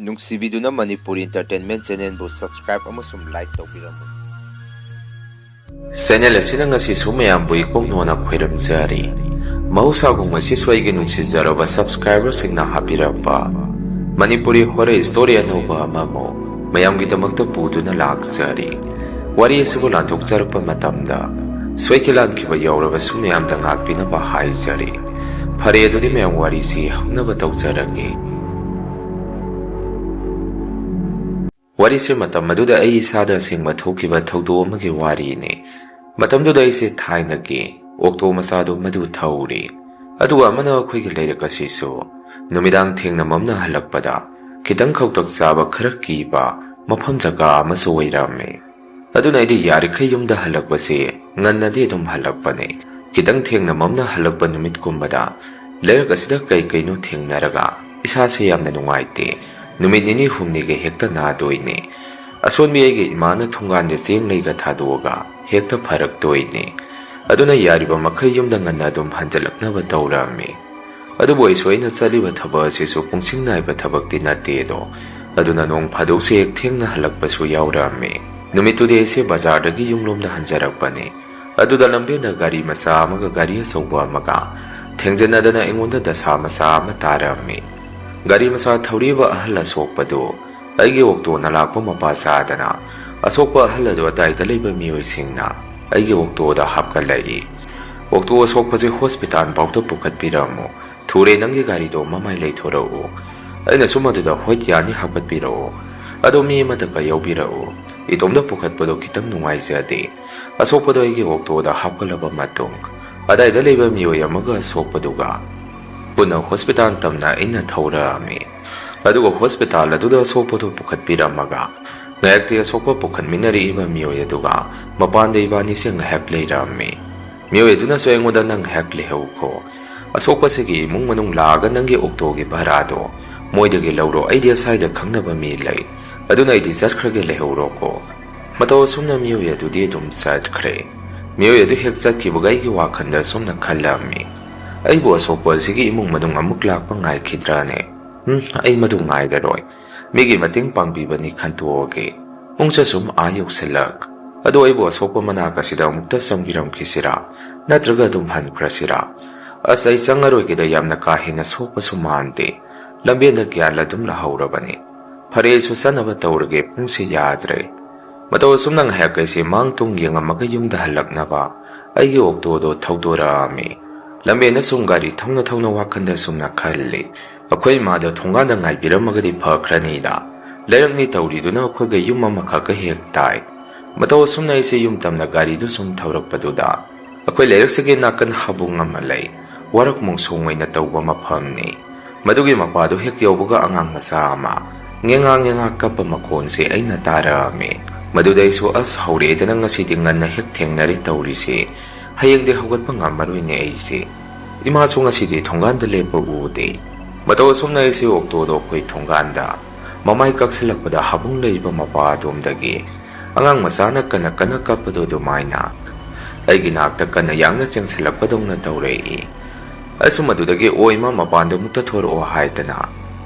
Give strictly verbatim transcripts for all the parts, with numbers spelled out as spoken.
ꯅꯨꯡꯁꯤꯕꯤꯗꯨꯅ Manipuri Entertainment Channelꯕꯨ subscribe ꯑꯃꯁꯨꯡ like ꯇꯧꯕꯤꯔꯝꯃꯨ꯫ Channel ꯑꯁꯤꯅ ꯉꯁꯤꯁꯨ ꯃꯌꯥꯝꯕꯨ ꯏꯀꯣꯛ ꯅꯣꯟꯅ ꯈꯣꯏꯔꯝꯖꯔꯤ꯫ ꯃꯍꯧꯁꯥꯒꯨꯝ ꯉꯁꯤꯁꯨ ꯑꯩꯒꯤ ꯅꯨꯡꯁꯤꯖꯔꯕ subscriberꯁꯤꯡꯅ ꯍꯥꯞꯄꯤꯔꯝꯕ ꯃꯅꯤꯄꯨꯔꯤ horror story ꯑꯅꯧꯕ ꯑꯃꯃꯨꯛ ꯃꯌꯥꯝꯒꯤꯗꯃꯛꯇ ꯄꯨꯗꯨꯅ ꯂꯥꯛꯆꯔꯤ꯫ ꯋꯥꯔꯤ ꯑꯁꯤꯕꯨ ꯂꯥꯟꯊꯣꯛꯆꯔꯛꯄ ꯃꯇꯝꯗ ꯁꯣꯏꯈꯤ ꯂꯥꯟꯈꯤꯕ ꯌꯥꯎꯔꯕꯁꯨ ꯃꯌꯥꯝꯗ ꯉꯥꯛꯄꯤꯅꯕ ꯍꯥꯏꯖꯔꯤ꯫ ꯐꯔꯦ, ꯑꯗꯨꯗꯤ ꯃꯌꯥꯝ ꯋꯥꯔꯤꯁꯤ ꯍꯧꯅꯕ ꯇꯧꯖꯔꯒꯦ꯫ ꯋꯥꯔꯤꯁꯦ ꯃꯇꯝ ꯑꯗꯨꯗ ꯑꯩ ꯏꯁꯥꯗ ꯑꯁꯦꯡꯕ ꯊꯣꯛꯈꯤꯕ ꯊꯧꯗꯣꯛ ꯑꯃꯒꯤ ꯋꯥꯔꯤꯅꯤ꯫ ꯃꯇꯝꯗꯨꯗ ꯑꯩꯁꯦ ꯊꯥꯏꯅꯒꯤ ꯑꯣꯛꯇꯣ ꯃꯆꯥꯗꯣ ꯃꯗꯨ ꯊꯧꯔꯤ꯫ ꯑꯗꯨꯒ ꯑꯃꯅ ꯑꯩꯈꯣꯏꯒꯤ ꯂꯩꯔꯛ ꯑꯁꯤꯁꯨ ꯅꯨꯃꯤꯗꯥꯡ ꯊꯦꯡꯅ ꯃꯝꯅ ꯍꯜꯂꯛꯄꯗ ꯈꯤꯇꯪ ꯈꯧꯇꯛ ꯆꯥꯕ ꯈꯔ ꯀꯤꯕ ꯃꯐꯝ ꯖꯒꯥ ꯑꯃꯁꯨ ꯑꯣꯏꯔꯝꯃꯤ꯫ ꯑꯗꯨꯅ ꯑꯩꯗꯤ ꯌꯥꯔꯤꯈꯩ ꯌꯨꯝꯗ ꯍꯜꯂꯛꯄꯁꯦ ꯉꯟꯅꯗꯤ ꯑꯗꯨꯝ ꯍꯜꯂꯛꯄꯅꯦ꯫ ꯈꯤꯇꯪ ꯊꯦꯡꯅ ꯃꯝꯅ ꯍꯜꯂꯛꯄ ꯅꯨꯃꯤꯠꯀꯨꯝꯕꯗ ꯂꯩꯔꯛ ꯑꯁꯤꯗ ꯀꯩ ꯀꯩꯅꯣ ꯊꯦꯡꯅꯔꯒ ꯏꯁꯥꯁꯦ ꯌꯥꯝꯅ ꯅꯨꯡꯉꯥꯏꯇꯦ꯫ ꯅꯨꯃꯤꯠ ꯅꯤꯅꯤ ꯍꯨꯝꯅꯤꯒ ꯍꯦꯛꯇ ꯅꯥꯗꯣꯏꯅꯦ꯫ ꯑꯁꯣꯟꯕꯤ ꯑꯩꯒꯤ ꯏꯃꯥꯅ ꯊꯣꯡꯒꯥꯟꯒꯤ ꯆꯦꯡ ꯂꯩꯒ ꯊꯥꯗꯣꯛꯑꯒ ꯍꯦꯛꯇ ꯐꯔꯛꯇꯣꯏꯅꯦ꯫ ꯑꯗꯨꯅ ꯌꯥꯔꯤꯕ ꯃꯈꯩ ꯌꯨꯝꯗ ꯉꯟꯅ ꯑꯗꯨꯝ ꯍꯟꯖꯤꯜꯂꯛꯅꯕ ꯇꯧꯔꯝꯃꯤ꯫ ꯑꯗꯨꯕꯨ ꯑꯩꯁꯨ ꯑꯩꯅ ꯆꯠꯂꯤꯕ ꯊꯕꯛ ꯑꯁꯤꯁꯨ ꯄꯨꯡꯁꯤꯡ ꯅꯥꯏꯕ ꯊꯕꯛꯇꯤ ꯅꯠꯇꯦ ꯑꯗꯣ, ꯑꯗꯨꯅ ꯅꯣꯡ ꯐꯥꯗꯣꯛꯁꯨ ꯍꯦꯛ ꯊꯦꯡꯅ ꯍꯜꯂꯛꯄꯁꯨ ꯌꯥꯎꯔꯛꯑꯝꯃꯤ꯫ ꯅꯨꯃꯤꯠꯇꯨꯗꯤ ꯑꯩꯁꯦ ꯕꯖꯥꯔꯗꯒꯤ ꯌꯨꯝꯂꯣꯝꯗ ꯍꯟꯖꯔꯛꯄꯅꯤ꯫ ꯑꯗꯨꯗ ꯂꯝꯕꯦꯟꯗ ꯒꯥꯔꯤ ꯃꯆꯥ ꯑꯃꯒ ꯒꯥꯔꯤ ꯑꯆꯧꯕ ꯑꯃꯒ ꯊꯦꯡꯖꯤꯟꯅꯗꯅ ꯑꯩꯉꯣꯟꯗ ꯗꯁꯥ ꯃꯆꯥ ꯑꯃ ꯇꯥꯔꯛꯑꯝꯃꯤ꯫ ꯒꯥꯔꯤ ꯃꯆꯥ ꯊꯧꯔꯤꯕ ꯑꯍꯜ ꯑꯁꯣꯛꯄꯗꯨ ꯑꯩꯒꯤ ꯑꯣꯛꯇꯣꯅ ꯂꯥꯛꯄ ꯃꯄꯥ ꯆꯥꯗꯅ ꯑꯁꯣꯛꯄ ꯑꯍꯜ ꯑꯗꯨ ꯑꯗꯥꯏꯗ ꯂꯩꯕ ꯃꯤꯑꯣꯏꯁꯤꯡꯅ ꯑꯩꯒꯤ ꯑꯣꯛꯇꯣꯗ ꯍꯥꯞꯀꯠꯂꯛꯏ꯫ ꯑꯣꯛꯇꯣ ꯑꯁꯣꯛꯄꯁꯦ ꯍꯣꯁꯄꯤꯇꯥꯜ ꯐꯥꯎꯗ ꯄꯨꯈꯠꯄꯤꯔꯝꯃꯨ꯫ ꯊꯨꯔꯦ, ꯅꯪꯒꯤ ꯒꯥꯔꯤꯗꯣ ꯃꯃꯥꯏ ꯂꯩꯊꯣꯔꯛꯎ꯫ ꯑꯩꯅꯁꯨ ꯃꯗꯨꯗ ꯍꯣꯏ ꯌꯥꯅꯤ, ꯍꯥꯞꯀꯠꯄꯤꯔꯛꯑꯣ꯫ ꯑꯗꯣ ꯃꯤ ꯑꯃꯇꯒ ꯌꯥꯎꯕꯤꯔꯛꯎ꯫ ꯏꯇꯣꯝꯗ ꯄꯨꯈꯠꯄꯗꯣ ꯈꯤꯇꯪ ꯅꯨꯡꯉꯥꯏꯖꯗꯦ꯫ ꯑꯁꯣꯛꯄꯗꯣ ꯑꯩꯒꯤ ꯑꯣꯛꯇꯣꯗ ꯍꯥꯞꯀꯠꯂꯕ ꯃꯇꯨꯡ ꯑꯗꯥꯏꯗ ꯂꯩꯕ ꯃꯤꯑꯣꯏ ꯑꯃꯒ ꯑꯁꯣꯛꯄꯗꯨꯒ ꯄꯨꯟꯅ ꯍꯣꯁꯄꯤꯇꯥꯜ ꯇꯝꯅ ꯑꯩꯅ ꯊꯧꯔꯛꯑꯝꯃꯤ꯫ ꯑꯗꯨꯒ ꯍꯣꯁꯄꯤꯇꯥꯜ ꯑꯗꯨꯗ ꯑꯁꯣꯛꯄꯗꯨ ꯄꯨꯈꯠꯄꯤꯔꯝꯃꯒ ꯉꯥꯏꯍꯥꯛꯇꯤ ꯑꯁꯣꯛꯄ ꯄꯨꯈꯠꯃꯤꯟꯅꯔꯛꯏꯕ ꯃꯤꯑꯣꯏ ꯑꯗꯨꯒ ꯃꯄꯥꯟꯗ ꯏꯕꯥꯅꯤꯁꯦ ꯉꯥꯏꯍꯥꯛ ꯂꯩꯔꯝꯃꯤ꯫ ꯃꯤꯑꯣꯏ ꯑꯗꯨꯅꯁꯨ ꯑꯩꯉꯣꯟꯗ "ꯅꯪ ꯉꯥꯏꯍꯥꯛ ꯂꯩꯍꯧꯈꯣ, ꯑꯁꯣꯛꯄꯁꯤꯒꯤ ꯏꯃꯨꯡ ꯃꯅꯨꯡ ꯂꯥꯛꯑꯒ ꯅꯪꯒꯤ ꯑꯣꯛꯇꯣꯒꯤ ꯚꯔꯥꯗꯣ ꯃꯣꯏꯗꯒꯤ ꯂꯧꯔꯣ, ꯑꯩꯗꯤ ꯑꯁꯥꯏꯗ ꯈꯪꯅꯕ ꯃꯤ ꯂꯩ, ꯑꯗꯨꯅ ꯑꯩꯗꯤ ꯆꯠꯈ꯭ꯔꯒꯦ, ꯂꯩꯍꯧꯔꯣꯀꯣ"꯫ ꯃꯇꯧ ꯑꯁꯨꯝꯅ ꯃꯤꯑꯣꯏ ꯑꯗꯨꯗꯤ ꯑꯗꯨꯝ ꯆꯠꯈ꯭ꯔꯦ꯫ ꯃꯤꯑꯣꯏ ꯑꯗꯨ ꯍꯦꯛ ꯆꯠꯈꯤꯕꯒ ꯑꯩꯒꯤ ꯋꯥꯈꯜꯗ ꯑꯁꯨꯝꯅ ꯈꯜꯂꯝꯃꯤ, "ꯑꯩꯕꯨ ꯑꯁꯣꯛꯄ ꯑꯁꯤꯒꯤ ꯏꯃꯨꯡ ꯃꯅꯨꯡ ꯑꯃꯨꯛ ꯂꯥꯛꯄ ꯉꯥꯏꯈꯤꯗ꯭ꯔꯥꯅꯦ? ꯎꯝ, ꯑꯩ ꯃꯗꯨ ꯉꯥꯏꯔꯔꯣꯏ"꯫ ꯃꯤꯒꯤ ꯃꯇꯦꯡ ꯄꯥꯡꯕꯤꯕꯅꯤ ꯈꯟꯇꯣꯛꯑꯒꯦ꯫ ꯄꯨꯡꯁꯦ ꯁꯨꯝ ꯑꯥ ꯌꯧꯁꯤꯜꯂꯛ꯫ ꯑꯗꯣ ꯑꯩꯕꯨ ꯑꯁꯣꯛꯄ ꯃꯅꯥꯛ ꯑꯁꯤꯗ ꯑꯃꯨꯛꯇ ꯆꯪꯕꯤꯔꯝꯈꯤꯁꯤꯔꯥ? ꯅꯠꯇ꯭ꯔꯒ ꯑꯗꯨꯝ ꯍꯟꯈ꯭ꯔꯁꯤꯔꯥ? ꯑꯁ, ꯑꯩ ꯆꯪꯉꯔꯣꯏꯒꯦꯗ, ꯌꯥꯝꯅ ꯀꯥ ꯍꯦꯟꯅ ꯁꯣꯛꯄꯁꯨ ꯃꯥꯟꯗꯦ꯫ ꯂꯝꯕꯦꯟꯗ ꯒ꯭ꯌꯥꯟ ꯑꯗꯨꯝ ꯂꯥꯍꯧꯔꯕꯅꯤ꯫ ꯐꯔꯦ, ꯑꯩꯁꯨ ꯆꯠꯅꯕ ꯇꯧꯔꯒꯦ, ꯄꯨꯡꯁꯦ ꯌꯥꯗ꯭ꯔꯦ꯫ ꯃꯇꯧ ꯑꯁꯨꯝꯅ ꯉꯥꯏꯍꯥꯛ ꯑꯩꯁꯦ ꯃꯥꯡ ꯇꯨꯡ ꯌꯦꯡꯉꯝꯃꯒ ꯌꯨꯝꯗ ꯍꯜꯂꯛꯅꯕ ꯑꯩꯒꯤ ꯑꯣꯛꯇꯣꯗꯣ ꯊꯧꯗꯣꯔꯛꯑꯝꯃꯤ꯫ ꯂꯝꯕꯦꯟꯗ ꯁꯨꯝ ꯒꯥꯔꯤ ꯊꯧꯅ ꯊꯧꯅ ꯋꯥꯈꯜꯗ ꯁꯨꯝꯅ ꯈꯜꯂꯤ, ꯑꯩꯈꯣꯏ ꯏꯃꯥꯗꯣ ꯊꯣꯡꯒꯥꯟꯗ ꯉꯥꯏꯕꯤꯔꯝꯃꯒꯗꯤ ꯐꯈ꯭ꯔꯅꯤꯗ꯫ ꯂꯩꯔꯛꯅꯤ ꯇꯧꯔꯤꯗꯨꯅ ꯑꯩꯈꯣꯏꯒ ꯌꯨꯝ ꯑꯃꯈꯛꯀ ꯍꯦꯛ ꯇꯥꯏ꯫ ꯃꯇꯧ ꯑꯁꯨꯝꯅ ꯑꯩꯁꯦ ꯌꯨꯝ ꯇꯝꯅ ꯒꯥꯔꯤꯗꯨ ꯁꯨꯝ ꯊꯧꯔꯛꯄꯗꯨꯗ ꯑꯩꯈꯣꯏ ꯂꯩꯔꯛꯁꯤꯒꯤ ꯅꯥꯀꯟ ꯍꯥꯕꯨꯡ ꯑꯃ ꯂꯩ꯫ ꯋꯥꯔꯛ ꯃꯣꯡꯁꯣꯡ ꯑꯣꯏꯅ ꯇꯧꯕ ꯃꯐꯝꯅꯤ꯫ ꯃꯗꯨꯒꯤ ꯃꯄꯥꯗꯨ ꯍꯦꯛ ꯌꯧꯕꯒ ꯑꯉꯥꯡ ꯃꯆꯥ ꯑꯃ ꯉꯦꯉꯥ ꯉꯦꯉꯥ ꯀꯞꯄ ꯃꯈꯣꯟꯁꯦ ꯑꯩꯅ ꯇꯥꯔꯛꯑꯝꯃꯤ꯫ ꯃꯗꯨꯗ ꯑꯩꯁꯨ, "ꯑꯁ, ꯍꯧꯔꯛꯑꯦꯗꯅ, ꯉꯁꯤꯗꯤ ꯉꯟꯅ ꯍꯦꯛ ꯊꯦꯡꯅꯔꯦ ꯇꯧꯔꯤꯁꯦ꯫ ꯍꯌꯦꯡꯗꯤ ꯍꯧꯒꯠꯄ ꯉꯝꯃꯔꯣꯏꯅꯦ ꯑꯩꯁꯦ꯫" ꯏꯃꯥꯁꯨ ꯉꯁꯤꯗꯤ ꯊꯣꯡꯒꯥꯟꯗ ꯂꯦꯞꯄ ꯎꯗꯦ꯫ ꯃꯇꯧ ꯑꯁꯨꯝꯅ ꯑꯩꯁꯦ ꯑꯣꯛꯇꯣꯗꯣ ꯑꯩꯈꯣꯏ ꯊꯣꯡꯒꯥꯟꯗ ꯃꯃꯥꯏ ꯀꯛꯁꯤꯜꯂꯛꯄꯗ ꯍꯥꯕꯨꯡ ꯂꯩꯕ ꯃꯄꯥ ꯑꯗꯣꯝꯗꯒꯤ ꯑꯉꯥꯡ ꯃꯆꯥꯅ ꯀꯟꯅ ꯀꯟꯅ ꯀꯞꯄꯗꯣ ꯑꯗꯨꯃꯥꯏꯅ ꯑꯩꯒꯤ ꯅꯥꯛꯇ ꯀꯟꯅ ꯌꯥꯡꯅ ꯆꯦꯟꯁꯤꯜꯂꯛꯄꯗꯧꯅ ꯇꯧꯔꯛꯏ꯫ ꯑꯩꯁꯨ ꯃꯗꯨꯗꯒꯤ ꯑꯣꯏꯃ ꯃꯄꯥꯟꯗ ꯑꯃꯨꯛꯇ ꯊꯣꯔꯛꯑꯣ ꯍꯥꯏꯗꯅ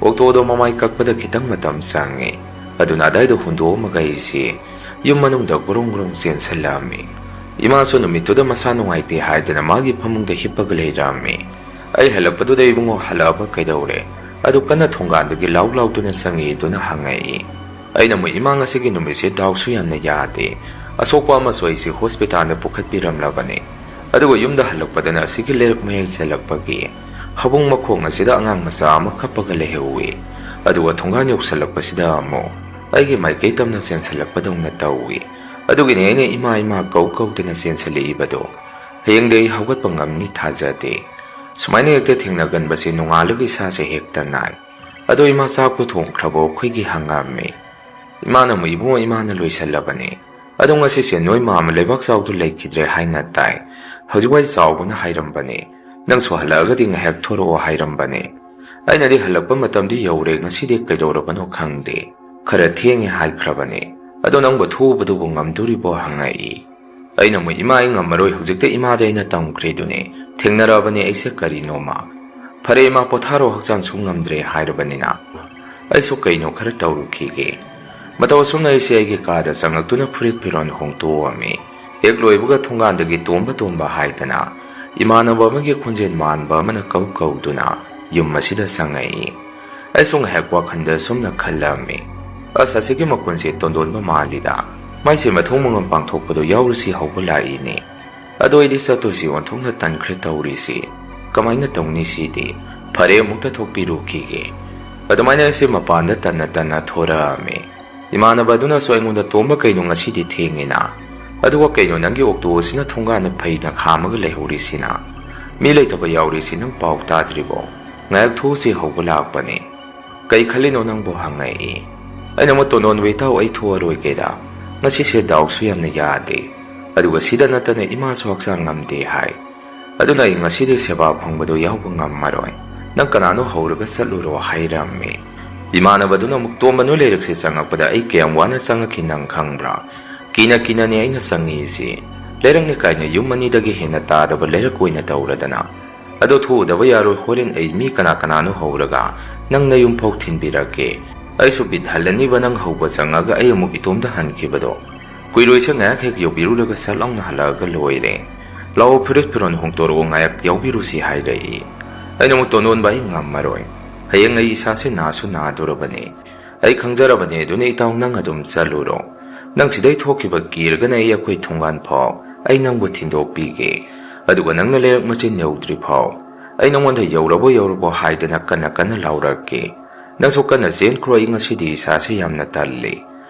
ꯑꯣꯛꯇꯣꯗꯣ ꯃꯃꯥꯏ ꯀꯛꯄꯗ ꯈꯤꯇꯪ ꯃꯇꯝ ꯆꯪꯉꯤ꯫ ꯑꯗꯨꯅ ꯑꯗꯥꯏꯗ ꯍꯨꯟꯗꯣꯛꯑꯝꯃꯒ ꯑꯩꯁꯤ ꯌꯨꯝ ꯃꯅꯨꯡꯗ ꯒ꯭ꯔꯣꯡ ꯒ꯭ꯔꯣꯡ ꯆꯦꯟꯁꯤꯜꯂꯛꯑꯝꯃꯤ꯫ ꯏꯃꯥꯁꯨ ꯅꯨꯃꯤꯠꯇꯨꯗ ꯃꯁꯥ ꯅꯨꯡꯉꯥꯏꯇꯦ ꯍꯥꯏꯗꯅ ꯃꯥꯒꯤ ꯐꯃꯨꯡꯗ ꯍꯤꯞꯄꯒ ꯂꯩꯔꯝꯃꯤ꯫ ꯑꯩ ꯍꯜꯂꯛꯄꯗꯨꯗ "ꯏꯕꯨꯡꯉꯣ, ꯍꯜꯂꯛꯑꯕ ꯀꯩꯗꯧꯔꯦ?" ꯑꯗꯨ ꯀꯟꯅ ꯊꯣꯡꯒꯥꯟꯗꯒꯤ ꯂꯥꯎ ꯂꯥꯎꯗꯨꯅ ꯆꯪꯉꯛꯏꯗꯨꯅ ꯍꯪꯉꯛꯏ꯫ ꯑꯩꯅ ꯑꯃꯨꯛ, "ꯏꯃꯥ, ꯉꯁꯤꯒꯤ ꯅꯨꯃꯤꯠꯁꯦ ꯗꯥꯎꯁꯨ ꯌꯥꯝꯅ ꯌꯥꯗꯦ꯫ ꯑꯁꯣꯛꯄ ꯑꯃꯁꯨ ꯑꯩꯁꯦ ꯍꯣꯁꯄꯤꯇꯥꯜꯗ ꯄꯨꯈꯠꯄꯤꯔꯝꯂꯕꯅꯦ꯫ ꯑꯗꯨꯒ ꯌꯨꯝꯗ ꯍꯜꯂꯛꯄꯗꯅ ꯑꯁꯤꯒꯤ ꯂꯩꯔꯛ ꯃꯌꯥꯏ ꯆꯜꯂꯛꯄꯒꯤ ꯍꯥꯕꯨꯡ ꯃꯈꯣꯡ ꯑꯁꯤꯗ ꯑꯉꯥꯡ ꯃꯆꯥ ꯑꯃ ꯀꯞꯄꯒ ꯂꯩꯍꯧꯋꯤ꯫ ꯑꯗꯨꯒ ꯊꯣꯡꯒꯥꯟ ꯌꯧꯁꯜꯂꯛꯄꯁꯤꯗ ꯑꯃꯨꯛ ꯑꯩꯒꯤ ꯃꯥꯏꯀꯩ ꯇꯝꯅ ꯆꯦꯟꯁꯜꯂꯛꯄꯗꯧꯅ ꯇꯧꯋꯤ꯫ ꯑꯗꯨꯒꯤꯅꯤ ꯑꯩꯅ 'ꯏꯃꯥ, ꯏꯃꯥ' ꯀꯧ ꯀꯧꯗꯅ ꯆꯦꯟꯁꯜꯂꯛꯏꯕꯗꯣ꯫ ꯍꯌꯦꯡꯗꯤ ꯑꯩ ꯍꯧꯒꯠꯄ ꯉꯝꯅꯤ ꯊꯥꯖꯗꯦ꯫ ꯁꯨꯃꯥꯏꯅ ꯍꯦꯛꯇ ꯊꯦꯡꯅꯒꯟꯕꯁꯦ ꯅꯣꯡꯉꯥꯜꯂꯒ ꯏꯁꯥꯁꯦ ꯍꯦꯛꯇ ꯅꯥꯏ꯫ ꯑꯗꯣ ꯏꯃꯥ, ꯆꯥꯛꯄꯨ ꯊꯣꯡꯈ꯭ꯔꯕꯣ?" ꯑꯩꯈꯣꯏꯒꯤ ꯍꯪꯉꯝꯃꯤ꯫ ꯏꯃꯥꯅ ꯑꯃꯨꯛ, "ꯏꯕꯨꯡꯉꯣ, ꯏꯃꯥꯅ ꯂꯣꯏꯁꯜꯂꯕꯅꯦ꯫ ꯑꯗꯣ ꯉꯁꯤꯁꯦ ꯅꯣꯏ ꯃꯥꯝꯃ ꯂꯩꯕꯥꯛ ꯆꯥꯎꯗꯨ ꯂꯩꯈꯤꯗ꯭ꯔꯦ ꯍꯥꯏꯅ ꯇꯥꯏ꯫ ꯍꯧꯖꯤꯛꯋꯥꯏ ꯆꯥꯎꯕꯅ ꯍꯥꯏꯔꯝꯕꯅꯦ꯫ ꯅꯪꯁꯨ ꯍꯜꯂꯛꯑꯒꯗꯤ ꯉꯥꯏꯍꯥꯛ ꯊꯣꯔꯛꯑꯣ ꯍꯥꯏꯔꯝꯕꯅꯦ꯫ ꯑꯩꯅꯗꯤ ꯍꯜꯂꯛꯄ ꯃꯇꯝꯗꯤ ꯌꯧꯔꯦ, ꯉꯁꯤꯗꯤ ꯀꯩꯗꯧꯔꯕꯅꯣ ꯈꯪꯗꯦ꯫ ꯈꯔ ꯊꯦꯡꯉꯦ ꯍꯥꯏꯈ꯭ꯔꯕꯅꯦ꯫ ꯑꯗꯣ ꯅꯪꯕꯨ ꯊꯣꯛꯎꯕꯗꯨꯕꯨ ꯉꯝꯗꯣꯔꯤꯕꯣ?" ꯍꯪꯉꯛꯏ꯫ ꯑꯩꯅ ꯑꯃꯨꯛ, "ꯏꯃꯥ, ꯑꯩ ꯉꯝꯃꯔꯣꯏ, ꯍꯧꯖꯤꯛꯇ ꯏꯃꯥꯗ ꯑꯩꯅ ꯇꯝꯈ꯭ꯔꯤꯗꯨꯅꯦ, ꯊꯦꯡꯅꯔꯛꯑꯕꯅꯦ ꯑꯩꯁꯦ ꯀꯔꯤꯅꯣꯃ꯫ ꯐꯔꯦ ꯏꯃꯥ, ꯄꯣꯊꯥꯔꯣ, ꯍꯛꯆꯥꯡꯁꯨ ꯉꯝꯗ꯭ꯔꯦ ꯍꯥꯏꯔꯕꯅꯤꯅ꯫ ꯑꯩꯁꯨ ꯀꯩꯅꯣ ꯈꯔ ꯇꯧꯔꯨꯈꯤꯒꯦ꯫ ꯃꯇꯧ ꯑꯁꯨꯝꯅ ꯑꯩꯁꯦ ꯑꯩꯒꯤ ꯀꯥꯗ ꯆꯪꯉꯛꯇꯨꯅ ꯐꯨꯔꯤꯠ ꯐꯤꯔꯣꯜ ꯍꯣꯡꯗꯣꯛꯑꯝꯃꯤ꯫ ꯍꯦꯛ ꯂꯣꯏꯕꯒ ꯊꯣꯡꯒꯥꯟꯗꯒꯤ "ꯇꯣꯝꯕ, ꯇꯣꯝꯕ" ꯍꯥꯏꯗꯅ ꯏꯃꯥꯟꯅꯕ ꯑꯃꯒꯤ ꯈꯣꯟꯖꯦꯜ ꯃꯥꯟꯕ ꯑꯃꯅ ꯀꯧ ꯀꯧꯗꯨꯅ ꯌꯨꯝ ꯑꯁꯤꯗ ꯆꯪꯉꯛꯏ꯫ ꯑꯩꯁꯨ ꯉꯥꯏꯍꯥꯛ ꯋꯥꯈꯜꯗ ꯁꯨꯝꯅ ꯈꯜꯂꯝꯃꯤ, "ꯑꯁ, ꯑꯁꯤꯒꯤ ꯃꯈꯣꯟꯁꯦ ꯇꯣꯟꯗꯣꯟꯕ ꯃꯥꯜꯂꯤꯗ꯫ ꯃꯥꯏꯁꯦ ꯃꯊꯧ ꯃꯉꯝ ꯄꯥꯡꯊꯣꯛꯄꯗꯣ ꯌꯥꯎꯔꯨꯁꯤ ꯍꯧꯕ ꯂꯥꯛꯏꯅꯦ꯫ ꯑꯗꯣ ꯑꯩꯗꯤ ꯆꯠꯇꯣꯏꯁꯤ ꯑꯣꯟꯊꯣꯛꯅ ꯇꯟꯈ꯭ꯔꯦ ꯇꯧꯔꯤꯁꯤ꯫ ꯀꯃꯥꯏꯅ ꯇꯧꯅꯤ ꯁꯤꯗꯤ? ꯐꯔꯦ, ꯑꯃꯨꯛꯇ ꯊꯣꯛꯄꯤꯔꯨꯈꯤꯒꯦ"꯫ ꯑꯗꯨꯃꯥꯏꯅ ꯑꯩꯁꯦ ꯃꯄꯥꯟꯗ ꯇꯟꯅ ꯇꯟꯅ ꯊꯣꯔꯛꯑꯝꯃꯤ꯫ ꯏꯃꯥꯟꯅꯕ ꯑꯗꯨꯅꯁꯨ ꯑꯩꯉꯣꯟꯗ, "ꯇꯣꯝꯕ, ꯀꯩꯅꯣ ꯉꯁꯤꯗꯤ ꯊꯦꯡꯉꯤꯅ? ꯑꯗꯨꯒ ꯀꯩꯅꯣ ꯅꯪꯒꯤ ꯑꯣꯛꯇꯣ ꯑꯁꯤꯅ ꯊꯣꯡꯒꯥꯟꯗ ꯐꯩꯅ ꯈꯥꯝꯃꯒ ꯂꯩꯍꯧꯔꯤꯁꯤꯅ? ꯃꯤ ꯂꯩꯇꯕ ꯌꯥꯎꯔꯤꯁꯤ ꯅꯪ ꯄꯥꯎ ꯇꯥꯗ꯭ꯔꯤꯕꯣ? ꯉꯥꯏꯍꯥꯛ ꯊꯣꯛꯎꯁꯤ ꯍꯧꯕ ꯂꯥꯛꯄꯅꯦ꯫ ꯀꯩ ꯈꯜꯂꯤꯅꯣ ꯅꯪꯕꯨ?" ꯍꯪꯉꯛꯏ꯫ ꯑꯩꯅ ꯑꯃꯨꯛ, "ꯇꯣꯟꯗꯣꯟꯕ ꯏꯇꯥꯎ, ꯑꯩ ꯊꯣꯛꯑꯔꯣꯏꯒꯦꯗ꯫ ꯉꯁꯤꯁꯦ ꯗꯥꯎꯁꯨ ꯌꯥꯝꯅ ꯌꯥꯗꯦ꯫ ꯑꯗꯨꯒ ꯁꯤꯗ ꯅꯠꯇꯅ ꯏꯃꯥꯁꯨ ꯍꯛꯆꯥꯡ ꯉꯝꯗꯦ ꯍꯥꯏ꯫ ꯑꯗꯨꯅ ꯑꯩ ꯉꯁꯤꯗꯤ ꯁꯦꯕꯥ ꯐꯪꯕꯗꯣ ꯌꯥꯎꯕ ꯉꯝꯃꯔꯣꯏ꯫ ꯅꯪ ꯀꯅꯥꯅꯣ ꯍꯧꯔꯒ ꯆꯠꯂꯨꯔꯣ" ꯍꯥꯏꯔꯝꯃꯤ꯫ ꯏꯃꯥꯟꯅꯕꯗꯨꯅ ꯑꯃꯨꯛ, "ꯇꯣꯝꯕ, ꯅꯣꯏ ꯂꯩꯔꯛꯁꯦ ꯆꯪꯉꯛꯄꯗ ꯑꯩ ꯀꯌꯥꯝ ꯋꯥꯅ ꯆꯪꯉꯛꯈꯤ ꯅꯪ ꯈꯪꯕ꯭ꯔꯥ? ꯀꯤꯅ ꯀꯤꯅꯅꯦ ꯑꯩꯅ ꯆꯪꯉꯛꯏꯁꯤ꯫ ꯂꯩꯔꯛꯅꯤ ꯀꯥꯏꯅ ꯌꯨꯝ ꯑꯅꯤꯗꯒꯤ ꯍꯦꯟꯅ ꯇꯥꯗꯕ ꯂꯩꯔꯛ ꯑꯣꯏꯅ ꯇꯧꯔꯗꯅ꯫ ꯑꯗꯣ ꯊꯣꯛꯎꯗꯕ ꯌꯥꯔꯣꯏ, ꯍꯣꯔꯦꯟ ꯑꯩ ꯃꯤ ꯀꯅꯥ ꯀꯅꯥꯅꯣ ꯍꯧꯔꯒ ꯅꯪ ꯅꯌꯨꯝ ꯐꯥꯎ ꯊꯤꯟꯕꯤꯔꯛꯀꯦ꯫ ꯑꯩꯁꯨ ꯕꯤꯠ ꯍꯜꯂꯅꯤꯕ ꯅꯪ ꯍꯧꯕ ꯆꯪꯉꯒ ꯑꯩ ꯑꯃꯨꯛ ꯏꯇꯣꯝꯗ ꯍꯟꯈꯤꯕꯗꯣ꯫ ꯀꯨꯏꯔꯣꯏꯁꯦ, ꯉꯥꯏꯍꯥꯛ ꯍꯦꯛ ꯌꯧꯕꯤꯔꯨꯔꯒ ꯁꯠ ꯂꯥꯎꯅ ꯍꯜꯂꯛꯑꯒ ꯂꯣꯏꯔꯦ꯫ ꯂꯥꯛꯑꯣ, ꯐꯨꯔꯤꯠ ꯐꯤꯔꯣꯜ ꯍꯣꯡꯇꯣꯔꯛꯑꯣ, ꯉꯥꯏꯍꯥꯛ ꯌꯥꯎꯕꯤꯔꯨꯁꯤ" ꯍꯥꯏꯔꯛꯏ꯫ ꯑꯩꯅ ꯑꯃꯨꯛ, "ꯇꯣꯟꯗꯣꯟꯕ, ꯑꯩ ꯉꯝꯃꯔꯣꯏ꯫ ꯍꯌꯦꯡ ꯑꯩ ꯏꯁꯥꯁꯦ ꯅꯥꯁꯨ ꯅꯥꯗꯣꯔꯕꯅꯤ꯫ ꯑꯩ ꯈꯪꯖꯔꯕꯅꯤ, ꯑꯗꯨꯅ ꯏꯇꯥꯎ ꯅꯪ ꯑꯗꯨꯝ ꯆꯠꯂꯨꯔꯣ꯫ ꯅꯪ ꯁꯤꯗꯩ ꯊꯣꯛꯈꯤꯕ ꯀꯤꯔꯒꯅ ꯑꯩ ꯑꯩꯈꯣꯏ ꯊꯣꯡꯒꯥꯟ ꯐꯥꯎ ꯑꯩ ꯅꯪꯕꯨ ꯊꯤꯟꯗꯣꯛꯄꯤꯒꯦ꯫ ꯑꯗꯨꯒ ꯅꯪꯅ ꯂꯩꯔꯛ ꯃꯆꯤꯟ ꯌꯧꯗ꯭ꯔꯤ ꯐꯥꯎ ꯑꯩ ꯅꯉꯣꯟꯗ ꯌꯧꯔꯕꯣ ꯌꯧꯔꯕꯣ ꯍꯥꯏꯗꯅ ꯀꯟꯅ ꯀꯟꯅ ꯂꯥꯎꯔꯛꯀꯦ꯫ ꯅꯪꯁꯨ ꯀꯟꯅ ꯆꯦꯟꯈ꯭ꯔꯣ, ꯑꯩ ꯉꯁꯤꯗꯤ ꯏꯁꯥꯁꯦ ꯌꯥꯝꯅ ꯇꯜꯂꯤ꯫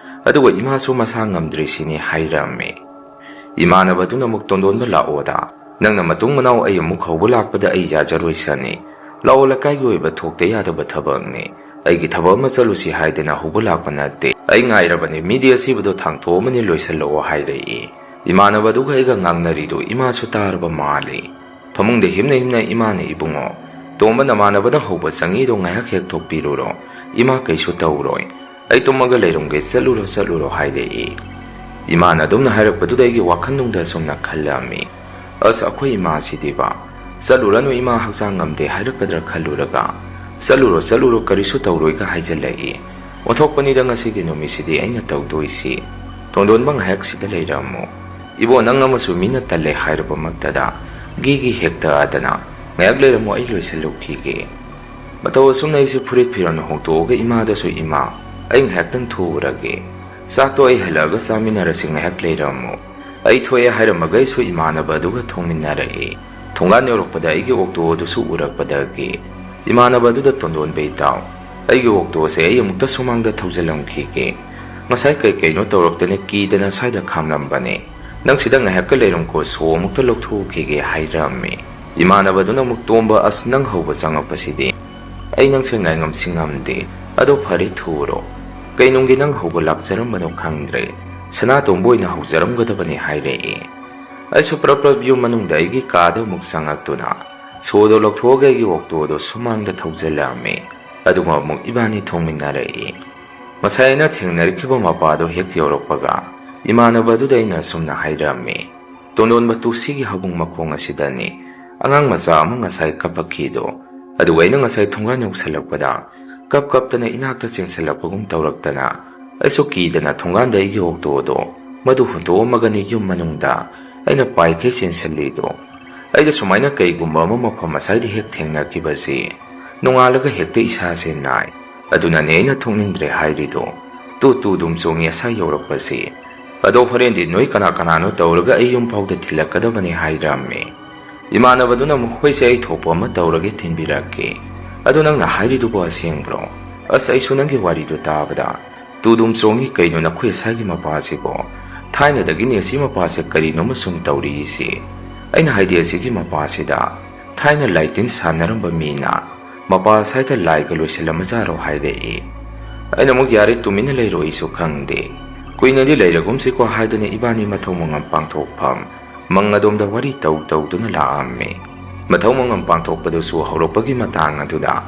ꯑꯗꯨꯒ ꯏꯃꯥꯁꯨ ꯃꯁꯥ ꯉꯝꯗ꯭ꯔꯤꯁꯤꯅꯤ" ꯍꯥꯏꯔꯝꯃꯤ꯫ ꯏꯃꯥꯟꯅꯕꯗꯨꯅ ꯑꯃꯨꯛ, "ꯇꯣꯟꯗꯣꯟꯕ, ꯂꯥꯛꯑꯣꯗ꯫ ꯅꯪꯅ ꯃꯇꯨꯡ ꯃꯅꯥꯎ ꯑꯩ ꯑꯃꯨꯛ ꯍꯧꯕ ꯂꯥꯛꯄꯗ ꯑꯩ ꯌꯥꯖꯔꯣꯏꯁꯅꯤ꯫ ꯂꯥꯛꯑꯣ, ꯂꯩꯀꯥꯏꯒꯤ ꯑꯣꯏꯕ ꯊꯣꯛꯇ ꯌꯥꯗꯕ ꯊꯕꯛꯅꯤ꯫ ꯑꯩꯒꯤ ꯊꯕꯛ ꯑꯃ ꯆꯠꯂꯨꯁꯤ ꯍꯥꯏꯗꯅ ꯍꯧꯕ ꯂꯥꯛꯄ ꯅꯠꯇꯦ꯫ ꯑꯩ ꯉꯥꯏꯔꯕꯅꯤ, ꯃꯤꯗꯤ ꯑꯁꯤꯕꯗꯣ ꯊꯥꯡꯊꯣꯛꯑꯃꯅꯤ, ꯂꯣꯏꯁꯤꯜꯂꯛꯑꯣ" ꯍꯥꯏꯔꯛꯏ꯫ ꯏꯃꯥꯟꯅꯕꯗꯨꯒ ꯑꯩꯒ ꯉꯥꯡꯅꯔꯤꯗꯨ ꯏꯃꯥꯁꯨ ꯇꯥꯔꯕ ꯃꯥꯜꯂꯤ꯫ ꯐꯃꯨꯡꯗ ꯍꯤꯞꯅ ꯍꯤꯞꯅ ꯏꯃꯥꯅ, "ꯏꯕꯨꯡꯉꯣ, ꯇꯣꯝꯕ ꯅꯃꯥꯟꯅꯕꯅ ꯍꯧꯕ ꯆꯪꯉꯤꯗꯣ ꯉꯥꯏꯍꯥꯛ ꯍꯦꯛ ꯊꯣꯛꯄꯤꯔꯨꯔꯣ꯫ ꯏꯃꯥ ꯀꯩꯁꯨ ꯇꯧꯔꯣꯏ꯫ ꯑꯩ ꯇꯨꯝꯃꯒ ꯂꯩꯔꯝꯒꯦ, ꯆꯠꯂꯨꯔꯣ, ꯆꯠꯂꯨꯔꯣ" ꯍꯥꯏꯔꯛꯏ꯫ ꯏꯃꯥꯅ ꯑꯗꯨꯝꯅ ꯍꯥꯏꯔꯛꯄꯗꯨꯗ ꯑꯩꯒꯤ ꯋꯥꯈꯜꯅꯨꯡꯗ ꯑꯁꯨꯝꯅ ꯈꯜꯂꯝꯃꯤ, "ꯑꯁ, ꯑꯩꯈꯣꯏ ꯏꯃꯥꯁꯤꯗꯤꯕ, ꯆꯠꯂꯨꯔꯅꯨ, ꯏꯃꯥ ꯍꯛꯆꯥꯡ ꯉꯝꯗꯦ ꯍꯥꯏꯔꯛꯀꯗ꯭ꯔꯥ" ꯈꯜꯂꯨꯔꯒ "ꯆꯠꯂꯨꯔꯣ, ꯆꯠꯂꯨꯔꯣ, ꯀꯔꯤꯁꯨ ꯇꯧꯔꯣꯏꯒ" ꯍꯥꯏꯖꯤꯜꯂꯛꯏ꯫ "ꯑꯣꯟꯊꯣꯛꯄꯅꯤꯗ ꯉꯁꯤꯒꯤ ꯅꯨꯃꯤꯠꯁꯤꯗꯤ ꯑꯩꯅ ꯇꯧꯗꯣꯏꯁꯤ꯫ ꯇꯣꯟꯗꯣꯟꯕ, ꯉꯥꯏꯍꯥꯛ ꯁꯤꯗ ꯂꯩꯔꯝꯃꯨ꯫ ꯏꯕꯣ, ꯅꯪ ꯑꯃꯁꯨ ꯃꯤꯅ ꯇꯜꯂꯦ ꯍꯥꯏꯔꯕꯃꯛꯇꯗ ꯒꯤꯒꯤ ꯍꯦꯛꯇ ꯑꯗꯅ, ꯉꯥꯏꯍꯥꯛ ꯂꯩꯔꯝꯃꯨ, ꯑꯩ ꯂꯣꯏꯁꯤꯜꯂꯨꯈꯤꯒꯦ꯫ ꯃꯇꯧ ꯑꯁꯨꯝꯅ ꯑꯩꯁꯦ ꯐꯨꯔꯤꯠ ꯐꯤꯔꯣꯜ ꯍꯣꯡꯗꯣꯛꯑꯒ ꯏꯃꯥꯗꯁꯨ, "ꯏꯃꯥ, ꯑꯩ ꯉꯥꯏꯍꯥꯛꯇꯪ ꯊꯣꯛꯎꯔꯒꯦ꯫ ꯆꯥꯛꯇꯣ ꯑꯩ ꯍꯜꯂꯛꯑꯒ ꯆꯥꯃꯤꯟꯅꯔꯁꯤ, ꯉꯥꯏꯍꯥꯛ ꯂꯩꯔꯝꯃꯨ꯫" ꯑꯩ ꯊꯣꯛꯑꯦ ꯍꯥꯏꯔꯝꯃꯒ ꯑꯩꯁꯨ ꯏꯃꯥꯟꯅꯕ ꯑꯗꯨꯒ ꯊꯣꯡꯃꯤꯟꯅꯔꯛꯏ꯫ ꯊꯣꯡꯒꯥꯟ ꯌꯧꯔꯛꯄꯗ ꯑꯩꯒꯤ ꯑꯣꯛꯇꯣ ꯑꯗꯨꯁꯨ ꯎꯔꯛꯄꯗꯒꯤ ꯏꯃꯥꯟꯅꯕ ꯑꯗꯨꯗ, "ꯇꯣꯟꯗꯣꯟꯕ ꯏꯇꯥꯎ, ꯑꯩꯒꯤ ꯑꯣꯛꯇꯣꯁꯦ ꯑꯩ ꯑꯃꯨꯛꯇ ꯁꯨꯃꯥꯡꯗ ꯊꯧꯖꯤꯜꯂꯝꯈꯤꯒꯦ꯫ ꯉꯁꯥꯏ ꯀꯩ ꯀꯩꯅꯣ ꯇꯧꯔꯛꯇꯅ ꯀꯤꯗꯅ ꯁ꯭ꯋꯥꯏꯗ ꯈꯥꯝꯂꯝꯕꯅꯦ꯫ ꯅꯪ ꯁꯤꯗ ꯉꯥꯏꯍꯥꯛꯀ ꯂꯩꯔꯝꯈꯣ, ꯁꯣ ꯑꯃꯨꯛꯇ ꯂꯧꯊꯣꯛꯈꯤꯒꯦ" ꯍꯥꯏꯔꯝꯃꯤ꯫ ꯏꯃꯥꯟꯅꯕꯗꯨꯅ ꯑꯃꯨꯛ, "ꯇꯣꯝꯕ, ꯑꯁ, ꯅꯪ ꯍꯧꯕ ꯆꯪꯉꯛꯄꯁꯤꯗꯤ ꯑꯩ ꯅꯪꯁꯦ ꯉꯥꯏꯉꯝꯁꯤ ꯉꯝꯗꯦ꯫ ꯑꯗꯣ ꯐꯔꯦ, ꯊꯨꯔꯣ꯫ ꯀꯩ ꯅꯨꯡꯒꯤ ꯅꯪ ꯍꯧꯕ ꯂꯥꯛꯆꯔꯝꯕꯅꯣ ꯈꯪꯗ꯭ꯔꯦ꯫ ꯁꯅꯥꯇꯣꯝꯕ ꯑꯣꯏꯅ ꯍꯧꯖꯔꯝꯒꯗꯕꯅꯤ" ꯍꯥꯏꯔꯛꯏ꯫ ꯑꯩꯁꯨ ꯄ꯭ꯔꯞ ꯄ꯭ꯔꯞ ꯌꯨꯝ ꯃꯅꯨꯡꯗ ꯑꯩꯒꯤ ꯀꯥꯗ ꯑꯃꯨꯛ ꯆꯪꯉꯛꯇꯨꯅ ꯁꯣꯗꯣ ꯂꯧꯊꯣꯛꯑꯒ ꯑꯩꯒꯤ ꯑꯣꯛꯇꯣꯗꯣ ꯁꯨꯃꯥꯡꯗ ꯊꯧꯖꯤꯜꯂꯝꯃꯤ꯫ ꯑꯗꯨꯒ ꯑꯃꯨꯛ ꯏꯕꯥꯅꯤ ꯊꯣꯡꯃꯤꯟꯅꯔꯛꯏ꯫ ꯉꯁꯥꯏ ꯑꯩꯅ ꯊꯦꯡꯅꯔꯛꯈꯤꯕ ꯃꯄꯥꯗꯣ ꯍꯦꯛ ꯌꯧꯔꯛꯄꯒ ꯏꯃꯥꯟꯅꯕ ꯑꯗꯨꯗ ꯑꯩꯅ ꯑꯁꯨꯝꯅ ꯍꯥꯏꯔꯝꯃꯤ, "ꯇꯣꯟꯗꯣꯟꯕ, ꯇꯨ ꯁꯤꯒꯤ ꯍꯧꯕꯨꯡ ꯃꯈꯣꯡ ꯑꯁꯤꯗꯅꯤ ꯑꯉꯥꯡ ꯃꯆꯥ ꯑꯃ ꯉꯁꯥꯏ ꯀꯞꯄꯛꯈꯤꯗꯣ꯫ ꯑꯗꯨꯒ ꯑꯩꯅ ꯉꯁꯥꯏ ꯊꯣꯡꯒꯥꯟ ꯌꯧꯁꯜꯂꯛꯄꯗ ꯀꯞ ꯀꯞꯇꯅ ꯏꯅꯥꯛꯇ ꯆꯦꯟꯁꯤꯜꯂꯛꯄꯒꯨꯝ ꯇꯧꯔꯛꯇꯅ ꯑꯩꯁꯨ ꯀꯤꯗꯅ ꯊꯣꯡꯒꯥꯟꯗ ꯑꯩꯒꯤ ꯑꯣꯛꯇꯣꯗꯣ ꯃꯗꯨ ꯍꯨꯟꯇꯣꯛꯑꯝꯃꯒꯅꯤ ꯌꯨꯝ ꯃꯅꯨꯡꯗ ꯑꯩꯅ ꯄꯥꯏꯈꯩ ꯆꯦꯟꯁꯤꯜꯂꯤꯗꯣ꯫ ꯑꯩꯒ ꯁꯨꯃꯥꯏꯅ ꯀꯩꯒꯨꯝꯕ ꯑꯃ ꯃꯐꯝ ꯑꯁꯥꯏꯗ ꯍꯦꯛ ꯊꯦꯡꯅꯈꯤꯕꯁꯤ ꯅꯣꯡꯉꯥꯜꯂꯒ ꯍꯦꯛꯇ ꯏꯁꯥꯁꯦ ꯅꯥꯏ꯫ ꯑꯗꯨꯅꯅꯦ ꯑꯩꯅ ꯊꯣꯛꯅꯤꯡꯗ꯭ꯔꯦ ꯍꯥꯏꯔꯤꯗꯣ꯫ ꯇꯨ ꯇꯨ ꯑꯗꯨꯝ ꯆꯣꯡꯉꯤ ꯑꯁꯥ ꯌꯧꯔꯛꯄꯁꯤ꯫ ꯑꯗꯣ ꯍꯣꯔꯦꯟꯗꯤ ꯅꯣꯏ ꯀꯅꯥ ꯀꯅꯥꯅꯣ ꯇꯧꯔꯒ ꯑꯩ ꯌꯨꯝ ꯐꯥꯎꯗ ꯊꯤꯜꯂꯛꯀꯗꯕꯅꯤ" ꯍꯥꯏꯔꯝꯃꯤ꯫ ꯏꯃꯥꯟꯅꯕꯗꯨꯅ ꯑꯃꯨꯛ, "ꯍꯣꯏꯁꯦ, ꯑꯩ ꯊꯣꯛꯄ ꯑꯃ ꯇꯧꯔꯒꯦ, ꯊꯤꯟꯕꯤꯔꯛꯀꯦ꯫ ꯑꯗꯣ ꯅꯪꯅ ꯍꯥꯏꯔꯤꯗꯨꯕꯨ ꯑꯁꯦꯡꯕ꯭ꯔꯣ? ꯑꯁ, ꯑꯩꯁꯨ ꯅꯪꯒꯤ ꯋꯥꯔꯤꯗꯨ ꯇꯥꯕꯗ ꯇꯨꯗꯨꯝ ꯆꯣꯡꯉꯤ꯫ ꯀꯩꯅꯣ ꯅꯈꯣꯏ ꯑꯁꯥꯏꯒꯤ ꯃꯄꯥꯁꯤꯕꯣ? ꯊꯥꯏꯅꯗꯒꯤꯅꯦ ꯑꯁꯤ ꯃꯄꯥꯁꯦ ꯀꯔꯤꯅꯣꯃ ꯁꯨꯝ ꯇꯧꯔꯤꯁꯤ꯫ ꯑꯩꯅ ꯍꯥꯏꯗꯤ, ꯑꯁꯤꯒꯤ ꯃꯄꯥꯁꯤꯗ ꯊꯥꯏꯅ ꯂꯥꯏꯇꯤꯟ ꯁꯥꯟꯅꯔꯝꯕ ꯃꯤꯅ ꯃꯄꯥ ꯑꯁꯥꯏꯗ ꯂꯥꯏꯒ ꯂꯣꯏꯁꯤꯜꯂꯝꯃꯖꯥꯔꯣ?" ꯍꯥꯏꯔꯛꯏ꯫ ꯑꯩꯅ ꯑꯃꯨꯛ, "ꯌꯥꯔꯦ, ꯇꯨꯃꯤꯟꯅ ꯂꯩꯔꯣ, ꯑꯩꯁꯨ ꯈꯪꯗꯦ꯫ ꯀꯨꯏꯅꯗꯤ ꯂꯩꯔꯒꯨꯝꯁꯤꯀꯣ" ꯍꯥꯏꯗꯅ ꯏꯕꯥꯅꯤ ꯃꯊꯧ ꯃꯉꯝ ꯄꯥꯡꯊꯣꯛꯐꯝ ꯃꯪ ꯑꯗꯣꯝꯗ ꯋꯥꯔꯤ ꯇꯧ ꯇꯧꯗꯨꯅ ꯂꯥꯛꯑꯝꯃꯤ꯫ ꯃꯊꯧ ꯃꯉꯝ ꯄꯥꯡꯊꯣꯛꯄꯗꯨꯁꯨ ꯍꯧꯔꯛꯄꯒꯤ ꯃꯇꯥꯡ ꯑꯗꯨꯗ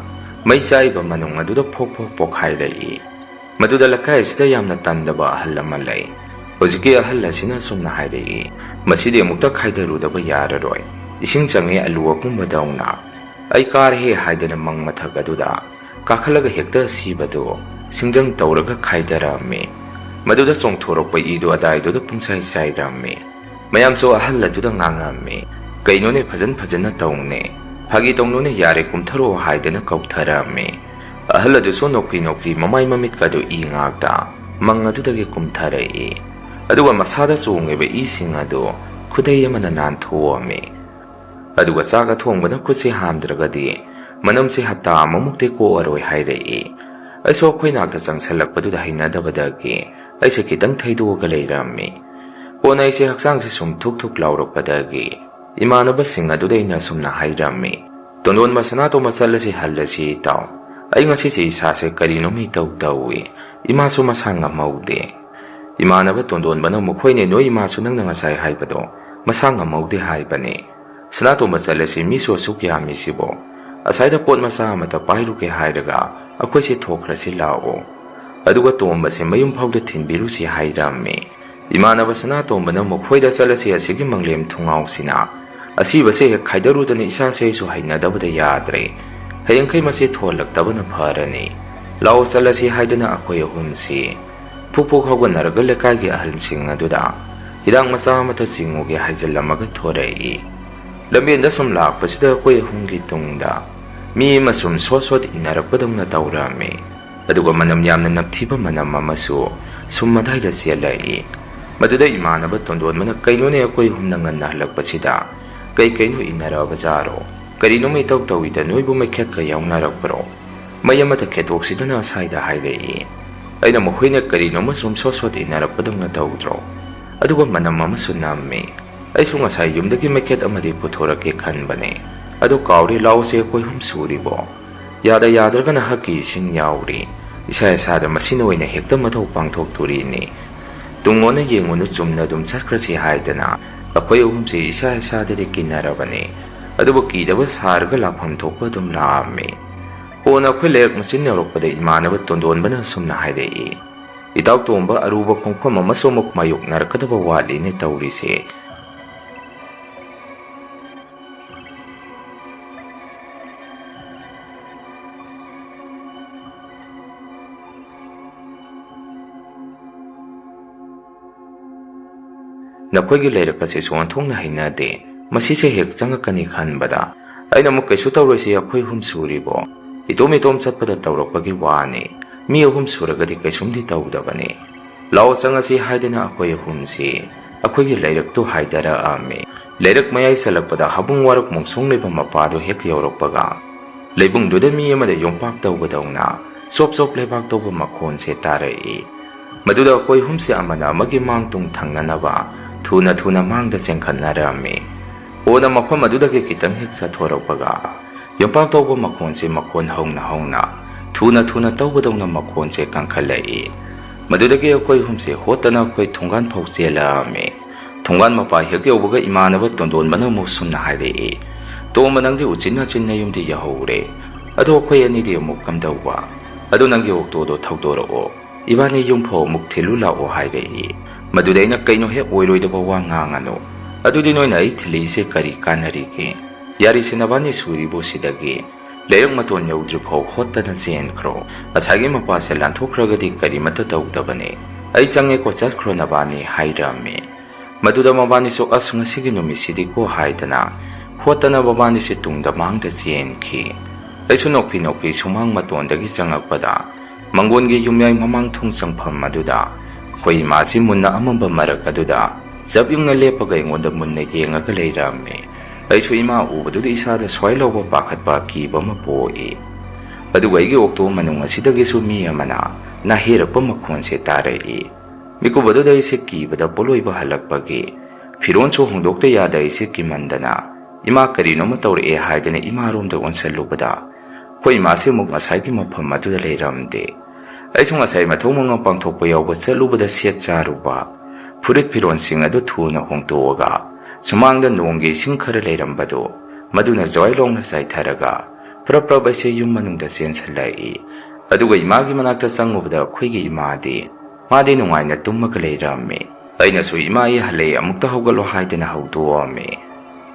ꯃꯩ ꯆꯥꯏꯕ ꯃꯅꯨꯡ ꯑꯗꯨꯗ ꯐꯣꯛ ꯐꯣꯛ ꯄꯣꯛꯈꯥꯏꯔꯛꯏ꯫ ꯃꯗꯨꯗ ꯂꯩꯀꯥꯏ ꯑꯁꯤꯗ ꯌꯥꯝꯅ ꯇꯟꯗꯕ ꯑꯍꯜ ꯑꯃ ꯂꯩ꯫ ꯍꯧꯖꯤꯛꯀꯤ ꯑꯍꯜ ꯑꯁꯤꯅ ꯑꯁꯨꯝꯅ ꯍꯥꯏꯔꯛꯏ, "ꯃꯁꯤꯗꯤ ꯑꯃꯨꯛꯇ ꯈꯥꯏꯗꯔꯨꯗꯕ ꯌꯥꯔꯔꯣꯏ꯫ ꯏꯁꯤꯡ ꯆꯪꯉꯦ ꯑꯂꯨ ꯑꯄꯨꯝꯕꯗꯧꯅ꯫ ꯑꯩ ꯀꯥꯔꯦꯍꯦ ꯍꯥꯏꯗꯅ ꯃꯪ ꯃꯊꯛ ꯑꯗꯨꯗ ꯀꯥꯈꯠꯂꯒ ꯍꯦꯛꯇ ꯑꯁꯤꯕꯗꯨ ꯁꯤꯡꯖꯪ ꯇꯧꯔꯒ ꯈꯥꯏꯗꯔꯝꯃꯤ꯫ ꯃꯗꯨꯗ ꯆꯣꯡꯊꯣꯔꯛꯄ ꯏꯗꯨ ꯑꯗꯥꯏꯗꯨꯗ ꯄꯨꯡꯁꯥꯏ ꯁꯥꯏꯔꯝꯃꯤ꯫ ꯃꯌꯥꯝꯁꯨ ꯑꯍꯜ ꯑꯗꯨꯗ ꯉꯥꯡꯉꯝꯃꯤ, "ꯀꯩꯅꯣꯅꯦ, ꯐꯖꯟ ꯐꯖꯅ ꯇꯧꯅꯦ, ꯐꯥꯒꯤ ꯇꯧꯅꯨꯅꯦ, ꯌꯥꯔꯦ, ꯀꯨꯝꯊꯔꯛꯑꯣ" ꯍꯥꯏꯗꯅ ꯀꯧꯊꯔꯝꯃꯤ꯫ ꯑꯍꯜ ꯑꯗꯨꯁꯨ ꯅꯣꯛꯐꯤ ꯅꯣꯛꯐꯤ ꯃꯃꯥꯏ ꯃꯃꯤꯠꯀꯗꯨ ꯏ ꯉꯥꯛꯇ ꯃꯪ ꯑꯗꯨꯗꯒꯤ ꯀꯨꯝꯊꯔꯛꯏ꯫ ꯑꯗꯨꯒ ꯃꯁꯥꯗ ꯆꯣꯡꯉꯤꯕ ꯏꯁꯤꯡ ꯑꯗꯨ ꯈꯨꯗꯩ ꯑꯃꯅ ꯅꯥꯟꯊꯣꯛꯑꯝꯃꯤ꯫ ꯑꯗꯨꯒ ꯆꯥꯛ ꯑꯊꯣꯡꯕꯅ ꯈꯨꯠꯁꯦ ꯍꯥꯝꯗ꯭ꯔꯒꯗꯤ ꯃꯅꯝꯁꯦ ꯍꯞꯇꯥ ꯑꯃꯃꯨꯛꯇꯤ ꯀꯣꯛꯑꯔꯣꯏ ꯍꯥꯏꯔꯛꯏ꯫ ꯑꯩꯁꯨ ꯑꯩꯈꯣꯏ ꯅꯥꯛꯇ ꯆꯪꯁꯜꯂꯛꯄꯗꯨꯗ ꯍꯩꯅꯗꯕꯗꯒꯤ ꯑꯩꯁꯦ ꯈꯤꯇꯪ ꯊꯩꯗꯣꯛꯑꯒ ꯂꯩꯔꯝꯃꯤ꯫ ꯀꯣꯟꯅ ꯑꯩꯁꯦ ꯍꯛꯆꯥꯡꯁꯦ ꯁꯨꯝ ꯊꯨꯛ ꯊꯨꯛ ꯂꯥꯎꯔꯛꯄꯗꯒꯤ ꯏꯃꯥꯟꯅꯕꯁꯤꯡ ꯑꯗꯨꯗ ꯑꯩꯅ ꯑꯁꯨꯝꯅ ꯍꯥꯏꯔꯝꯃꯤ, "ꯇꯣꯟꯗꯣꯟꯕ, ꯁꯅꯥꯇꯣꯝꯕ, ꯆꯠꯂꯁꯤ, ꯍꯜꯂꯁꯤ ꯏꯇꯥꯎ꯫ ꯑꯩ ꯉꯁꯤꯁꯦ ꯏꯁꯥꯁꯦ ꯀꯔꯤꯅꯣꯝ ꯏꯇꯧ ꯇꯧꯏ꯫ ꯏꯃꯥꯁꯨ ꯃꯁꯥ ꯉꯝꯍꯧꯗꯦ"꯫ ꯏꯃꯥꯟꯅꯕ ꯇꯣꯟꯗꯣꯟꯕꯅ ꯑꯃꯨꯛ, "ꯍꯣꯏꯅꯦ, ꯅꯣꯏ ꯏꯃꯥꯁꯨ ꯅꯪꯅ ꯉꯁꯥꯏ ꯍꯥꯏꯕꯗꯣ ꯃꯁꯥ ꯉꯝꯍꯧꯗꯦ ꯍꯥꯏꯕꯅꯦ꯫ ꯁꯅꯥꯇꯣꯝꯕ, ꯆꯠꯂꯁꯤ, ꯃꯤꯁꯨ ꯑꯁꯨꯛ ꯌꯥꯝꯃꯤꯁꯤꯕꯣ꯫ ꯑꯁꯥꯏꯗ ꯄꯣꯠ ꯃꯆꯥ ꯑꯃꯇ ꯄꯥꯏꯔꯨꯒꯦ ꯍꯥꯏꯔꯒ ꯑꯩꯈꯣꯏꯁꯦ ꯊꯣꯛꯈ꯭ꯔꯁꯤ ꯂꯥꯛꯑꯣ꯫ ꯑꯗꯨꯒ ꯇꯣꯝꯕꯁꯦ ꯃꯌꯨꯝ ꯐꯥꯎꯗ ꯊꯤꯟꯕꯤꯔꯨꯁꯤ" ꯍꯥꯏꯔꯝꯃꯤ꯫ ꯏꯃꯥꯟꯅꯕ ꯁꯅꯥꯇꯣꯝꯕꯅ ꯑꯃꯨꯛ, "ꯍꯣꯏꯗ, ꯆꯠꯂꯁꯤ, ꯑꯁꯤꯒꯤ ꯃꯪꯂꯦꯝ ꯊꯨꯡꯉꯥꯎꯁꯤꯅ꯫ ꯑꯁꯤꯕꯁꯦ ꯍꯦꯛ ꯈꯥꯏꯗꯔꯨꯗꯅ ꯏꯁꯥꯁꯦ ꯑꯩꯁꯨ ꯍꯩꯅꯗꯕꯗ ꯌꯥꯗ꯭ꯔꯦ꯫ ꯍꯌꯦꯡꯈꯩ ꯃꯁꯤ ꯊꯣꯜꯂꯛꯇꯕꯅ ꯐꯔꯅꯤ꯫ ꯂꯥꯛꯑꯣ, ꯆꯠꯂꯁꯤ" ꯍꯥꯏꯗꯅ ꯑꯩꯈꯣꯏ ꯑꯍꯨꯝꯁꯤ ꯐꯨꯛ ꯐꯨꯛ ꯍꯧꯒꯠꯅꯔꯒ ꯂꯩꯀꯥꯏꯒꯤ ꯑꯍꯜꯁꯤꯡ ꯑꯗꯨꯗ ꯍꯤꯗꯥꯛ ꯃꯆꯥ ꯑꯃꯇ ꯆꯤꯡꯉꯨꯒꯦ ꯍꯥꯏꯖꯤꯜꯂꯝꯃꯒ ꯊꯣꯔꯛꯏ꯫ ꯂꯝꯕꯦꯟꯗ ꯁꯨꯝ ꯂꯥꯛꯄꯁꯤꯗ ꯑꯩꯈꯣꯏ ꯑꯍꯨꯝꯒꯤ ꯇꯨꯡꯗ ꯃꯤ ꯑꯃ ꯁꯨꯝ ꯁꯣꯠ ꯁꯣꯠ ꯏꯟꯅꯔꯛꯄꯗꯧꯅ ꯇꯧꯔꯝꯃꯤ꯫ ꯑꯗꯨꯒ ꯃꯅꯝ ꯌꯥꯝꯅ ꯅꯝꯊꯤꯕ ꯃꯅꯝ ꯑꯃꯁꯨ ꯁꯨꯝ ꯃꯗꯥꯏꯗ ꯆꯦꯜꯂꯛꯏ꯫ ꯃꯗꯨꯗ ꯏꯃꯥꯟꯅꯕ ꯇꯣꯟꯗꯣꯟꯕꯅ, "ꯀꯩꯅꯣꯅꯦ, ꯑꯩꯈꯣꯏ ꯑꯍꯨꯝꯅ ꯉꯟꯅ ꯍꯜꯂꯛꯄꯁꯤꯗ ꯀꯩ ꯀꯩꯅꯣ ꯏꯟꯅꯔꯛꯑꯕꯖꯥꯔꯣ? ꯀꯔꯤꯅꯣꯃ ꯏꯇꯧ ꯇꯧꯏꯗ, ꯅꯣꯏꯕꯨ ꯃꯩꯈꯦꯠꯀ ꯌꯥꯎꯅꯔꯛꯄ꯭ꯔꯣ? ꯃꯩ ꯑꯃꯇ ꯈꯦꯠꯇꯣꯛꯁꯤꯗꯅ" ꯑꯁꯥꯏꯗ ꯍꯥꯏꯔꯛꯏ꯫ ꯑꯩꯅ, "ꯃꯈꯣꯏꯅ ꯀꯔꯤꯅꯣꯃ ꯁꯨꯝ ꯁꯣꯠ ꯁꯣꯠ ꯏꯟꯅꯔꯛꯄꯗꯧꯅ ꯇꯧꯗ꯭ꯔꯣ? ꯑꯗꯨꯒ ꯃꯅꯝ ꯑꯃꯁꯨ ꯅꯝꯃꯤ꯫ ꯑꯩꯁꯨ ꯉꯁꯥꯏ ꯌꯨꯝꯗꯒꯤ ꯃꯩꯈꯦꯠ ꯑꯃꯗꯤ ꯄꯨꯊꯣꯔꯛꯀꯦ ꯈꯟꯕꯅꯦ꯫ ꯑꯗꯨ ꯀꯥꯎꯔꯦ, ꯂꯥꯛꯑꯣꯁꯦ, ꯑꯩꯈꯣꯏ ꯑꯍꯨꯝ ꯁꯨꯔꯤꯕꯣ? ꯌꯥꯗ ꯌꯥꯗ꯭ꯔꯒꯅ ꯍꯛꯀꯤ ꯏꯁꯤꯡ ꯌꯥꯎꯔꯤ꯫ ꯏꯁꯥ ꯏꯁꯥꯗ ꯃꯁꯤꯅ ꯑꯣꯏꯅ ꯍꯦꯛꯇ ꯃꯊꯧ ꯄꯥꯡꯊꯣꯛꯇꯣꯔꯤꯅꯤ꯫ ꯇꯨꯡꯉꯣꯅ ꯌꯦꯡꯉꯨꯅꯨ, ꯆꯨꯝꯅ ꯑꯗꯨꯝ ꯆꯠꯈ꯭ꯔꯁꯤ" ꯍꯥꯏꯗꯅ ꯑꯩꯈꯣꯏ ꯑꯍꯨꯝꯁꯦ ꯏꯁꯥ ꯏꯁꯥꯗꯗꯤ ꯀꯤꯟꯅꯔꯕꯅꯤ꯫ ꯑꯗꯨꯕꯨ ꯀꯤꯗꯕ ꯁꯥꯔꯒ ꯂꯥꯛꯐꯝ ꯊꯣꯛꯄ ꯑꯗꯨꯝ ꯂꯥꯛꯑꯝꯃꯤ꯫ ꯀꯣꯟꯅ ꯑꯩꯈꯣꯏ ꯂꯩꯔꯛ ꯃꯆꯤꯟ ꯌꯧꯔꯛꯄꯗ ꯏꯃꯥꯟꯅꯕ ꯇꯣꯟꯗꯣꯟꯕꯅ ꯑꯁꯨꯝꯅ ꯍꯥꯏꯔꯛꯏ, "ꯏꯇꯥꯎ ꯇꯣꯝꯕ, ꯑꯔꯨꯕ ꯈꯣꯡꯐꯝ ꯑꯃꯁꯨ ꯑꯃꯨꯛ ꯃꯥꯌꯣꯛꯅꯔꯛꯀꯗꯕ ꯋꯥꯠꯂꯤꯅꯦ ꯇꯧꯔꯤꯁꯦ"꯫ "ꯅꯈꯣꯏꯒꯤ ꯂꯩꯔꯛ ꯑꯁꯤꯁꯨ ꯑꯣꯟꯊꯣꯛꯅ ꯍꯩꯅꯗꯦ꯫ ꯃꯁꯤꯁꯦ ꯍꯦꯛ ꯆꯪꯉꯛꯀꯅꯤ ꯈꯟꯕꯗ ꯑꯩꯅ ꯑꯃꯨꯛ, 'ꯀꯩꯁꯨ ꯇꯧꯔꯣꯏꯁꯤ, ꯑꯩꯈꯣꯏ ꯑꯍꯨꯝ ꯁꯨꯔꯤꯕꯣ?' ꯏꯇꯣꯝ ꯏꯇꯣꯝ ꯆꯠꯄꯗ ꯇꯧꯔꯛꯄꯒꯤ ꯋꯥꯅꯤ꯫ ꯃꯤ ꯑꯍꯨꯝ ꯁꯨꯔꯒꯗꯤ ꯀꯩꯁꯨꯝꯗꯤ ꯇꯧꯗꯕꯅꯤ꯫ "ꯂꯥꯛꯑꯣ, ꯆꯪꯉꯁꯤ" ꯍꯥꯏꯗꯅ ꯑꯩꯈꯣꯏ ꯑꯍꯨꯝꯁꯤ ꯑꯩꯈꯣꯏꯒꯤ ꯂꯩꯔꯛꯇꯨ ꯍꯥꯏꯗꯔꯛꯑꯝꯃꯤ꯫ ꯂꯩꯔꯛ ꯃꯌꯥꯏ ꯆꯜꯂꯛꯄꯗ ꯍꯥꯕꯨꯡ ꯋꯥꯔꯛ ꯃꯣꯡꯁꯣꯡ ꯂꯩꯕ ꯃꯄꯥꯗꯨ ꯍꯦꯛ ꯌꯧꯔꯛꯄꯒ, ꯂꯩꯕꯨꯡꯗꯨꯗ ꯃꯤ ꯑꯃꯗ ꯌꯣꯝꯄꯥꯛ ꯇꯧꯕꯗꯧꯅ ꯆꯣꯞ ꯆꯣꯞ ꯂꯩꯕꯥꯛ ꯇꯧꯕ ꯃꯈꯣꯟꯁꯦ ꯇꯥꯔꯛꯏ꯫ ꯃꯗꯨꯗ ꯑꯩꯈꯣꯏ ꯑꯍꯨꯝꯁꯦ ꯑꯃꯅ ꯑꯃꯒꯤ ꯃꯥꯡ ꯇꯨꯡ ꯊꯪꯅꯅꯕ ꯊꯨꯅ ꯊꯨꯅ ꯃꯥꯡꯗ ꯆꯦꯟꯈꯠꯅꯔꯝꯃꯤ꯫ ꯀꯣꯟꯅ ꯃꯐꯝ ꯑꯗꯨꯗꯒꯤ ꯈꯤꯇꯪ ꯍꯦꯛ ꯆꯠꯊꯣꯔꯛꯄꯒ, ꯌꯣꯝꯄꯥꯛ ꯇꯧꯕ ꯃꯈꯣꯟꯁꯦ ꯃꯈꯣꯟ ꯍꯧꯅ ꯍꯧꯅ, ꯊꯨꯅ ꯊꯨꯅ ꯇꯧꯕꯗꯧꯅ ꯃꯈꯣꯟꯁꯦ ꯀꯟꯈꯠꯂꯛꯏ꯫ ꯃꯗꯨꯗꯒꯤ ꯑꯩꯈꯣꯏ ꯑꯍꯨꯝꯁꯦ ꯍꯣꯠꯇꯅ ꯑꯩꯈꯣꯏ ꯊꯣꯡꯒꯥꯟ ꯐꯥꯎ ꯆꯦꯜꯂꯛꯑꯝꯃꯤ꯫ ꯊꯣꯡꯒꯥꯟ ꯃꯄꯥ ꯍꯦꯛ ꯌꯧꯕꯒ ꯏꯃꯥꯟꯅꯕ ꯇꯣꯟꯗꯣꯟꯕꯅ ꯑꯃꯨꯛ ꯁꯨꯝꯅ ꯍꯥꯏꯔꯛꯏ, "ꯇꯣꯝꯕ, ꯅꯪꯗꯤ ꯎꯆꯤꯟ ꯅꯥꯆꯤꯟ ꯅꯌꯨꯝꯗꯤ ꯌꯧꯍꯧꯔꯦ꯫ ꯑꯗꯣ ꯑꯩꯈꯣꯏ ꯑꯅꯤꯗꯤ ꯑꯃꯨꯛ ꯀꯝꯗꯧꯕ? ꯑꯗꯣ ꯅꯪꯒꯤ ꯑꯣꯛꯇꯣꯗꯣ ꯊꯧꯗꯣꯔꯛꯑꯣ, ꯏꯕꯥꯅꯤ ꯌꯨꯝ ꯐꯥꯎ ꯑꯃꯨꯛ ꯊꯤꯜꯂꯨ ꯂꯥꯛꯑꯣ" ꯍꯥꯏꯔꯛꯏ꯫ ꯃꯗꯨꯗ ꯑꯩꯅ ꯀꯩꯅꯣ ꯍꯦꯛ ꯑꯣꯏꯔꯣꯏꯗꯕ ꯋꯥ ꯉꯥꯡꯉꯅꯨ꯫ ꯑꯗꯨꯗꯤ ꯅꯣꯏꯅ ꯑꯩ ꯊꯤꯜꯂꯛꯏꯁꯦ ꯀꯔꯤ ꯀꯥꯟꯅꯔꯤꯒꯦ? ꯌꯥꯔꯤꯁꯦ ꯅꯕꯥꯅꯤ ꯁꯨꯔꯤꯕꯣ ꯁꯤꯗꯒꯤ? ꯂꯩꯔꯛ ꯃꯇꯣꯟ ꯌꯧꯗ꯭ꯔꯤꯐꯥꯎ ꯍꯣꯠꯇꯅ ꯆꯦꯟꯈ꯭ꯔꯣ꯫ ꯉꯁꯥꯏꯒꯤ ꯃꯄꯥꯁꯦ ꯂꯥꯟꯊꯣꯛꯈ꯭ꯔꯒꯗꯤ ꯀꯔꯤꯃꯠꯇ ꯇꯧꯗꯕꯅꯦ꯫ ꯑꯩ ꯆꯪꯉꯦꯀꯣ, ꯆꯠꯈ꯭ꯔꯣ ꯅꯕꯥꯅꯤ ꯍꯥꯏꯔꯝꯃꯤ꯫ ꯃꯗꯨꯗ ꯃꯕꯥꯅꯤꯁꯨ "ꯑꯁ, ꯉꯁꯤꯒꯤ ꯅꯨꯃꯤꯠꯁꯤꯗꯤꯀꯣ" ꯍꯥꯏꯗꯅ ꯍꯣꯠꯇꯅ ꯃꯕꯥꯅꯤꯁꯦ ꯇꯨꯡꯗ ꯃꯥꯡꯗ ꯆꯦꯟꯈꯤ꯫ ꯑꯩꯁꯨ ꯅꯣꯛꯐꯤ ꯅꯣꯛꯐꯤ ꯁꯨꯃꯥꯡ ꯃꯇꯣꯟꯗꯒꯤ ꯆꯪꯉꯛꯄꯗ, ꯃꯪꯒꯣꯟꯒꯤ ꯌꯨꯝꯌꯥꯏ ꯃꯃꯥꯡ ꯊꯣꯡ ꯆꯪꯐꯝ ꯑꯗꯨꯗ ꯑꯩꯈꯣꯏ ꯏꯃꯥꯁꯤ ꯃꯨꯟꯅ ꯑꯃꯝꯕ ꯃꯔꯛ ꯑꯗꯨꯗ ꯆꯞ ꯌꯨꯡꯅ ꯂꯦꯞꯄꯒ ꯑꯩꯉꯣꯟꯗ ꯃꯨꯟꯅ ꯌꯦꯡꯉꯒ ꯂꯩꯔꯝꯃꯤ꯫ ꯑꯩꯁꯨ ꯏꯃꯥ ꯎꯕꯗꯨꯗ ꯏꯁꯥꯗ ꯁ꯭ꯋꯥꯏ ꯂꯥꯎꯕ ꯄꯥꯈꯠꯄ ꯑꯀꯤꯕ ꯑꯃ ꯄꯣꯛꯏ꯫ ꯑꯗꯨꯒ ꯑꯩꯒꯤ ꯑꯣꯛꯇꯣ ꯃꯅꯨꯡ ꯑꯁꯤꯗꯒꯤꯁꯨ ꯃꯤ ꯑꯃꯅ ꯅꯥꯍꯦꯔꯛꯄ ꯃꯈꯣꯟꯁꯦ ꯇꯥꯔꯛꯏ꯫ ꯃꯤꯀꯨꯞ ꯑꯗꯨꯗ ꯑꯩꯁꯦ ꯀꯤꯕꯗ ꯄꯣꯠꯂꯣꯏꯕ ꯍꯜꯂꯛꯄꯒꯤ ꯐꯤꯔꯣꯟꯁꯨ ꯍꯣꯡꯗꯣꯛꯇ ꯌꯥꯗ ꯑꯩꯁꯦ ꯀꯤꯃꯟꯗꯅ ꯏꯃꯥ ꯀꯔꯤꯅꯣꯃ ꯇꯧꯔꯛꯑꯦ ꯍꯥꯏꯗꯅ ꯏꯃꯥꯔꯣꯝꯗ ꯑꯣꯟꯁꯜꯂꯨꯕꯗ ꯑꯩꯈꯣꯏ ꯏꯃꯥꯁꯦ ꯑꯃꯨꯛ ꯉꯁꯥꯏꯒꯤ ꯃꯐꯝ ꯑꯗꯨꯗ ꯂꯩꯔꯝꯗꯦ꯫ ꯑꯩꯁꯨ ꯉꯁꯥꯏ ꯃꯊꯧ ꯃꯉꯝ ꯄꯥꯡꯊꯣꯛꯄ ꯌꯥꯎꯕ ꯆꯠꯂꯨꯕꯗ ꯁꯦꯠ ꯆꯥꯔꯨꯕ ꯐꯨꯔꯤꯠ ꯐꯤꯔꯣꯟꯁꯤꯡ ꯑꯗꯨ ꯊꯨꯅ ꯍꯣꯡꯗꯣꯛꯑꯒ ꯁꯨꯃꯥꯡꯗ ꯅꯣꯡꯒꯤ ꯏꯁꯤꯡ ꯈꯔ ꯂꯩꯔꯝꯕꯗꯨ ꯃꯗꯨꯅ ꯖ꯭ꯋꯥꯏ ꯂꯥꯎꯅ ꯆꯥꯏꯊꯔꯒ ꯄ꯭ꯔꯞ ꯄ꯭ꯔꯞ ꯑꯩꯁꯦ ꯌꯨꯝ ꯃꯅꯨꯡꯗ ꯆꯦꯟꯁꯤꯜꯂꯛꯏ꯫ ꯑꯗꯨꯒ ꯏꯃꯥꯒꯤ ꯃꯅꯥꯛꯇ ꯆꯪꯉꯨꯕꯗ ꯑꯩꯈꯣꯏꯒꯤ ꯏꯃꯥꯗꯤ, ꯃꯥꯗꯤ ꯅꯨꯡꯉꯥꯏꯅ ꯇꯨꯝꯃꯒ ꯂꯩꯔꯝꯃꯤ꯫ ꯑꯩꯅꯁꯨ "ꯏꯃꯥ, ꯑꯩ ꯍꯜꯂꯛꯑꯦ, ꯑꯃꯨꯛꯇ ꯍꯧꯒꯠꯂꯣ" ꯍꯥꯏꯗꯅ ꯍꯧꯗꯣꯛꯑꯝꯃꯤ꯫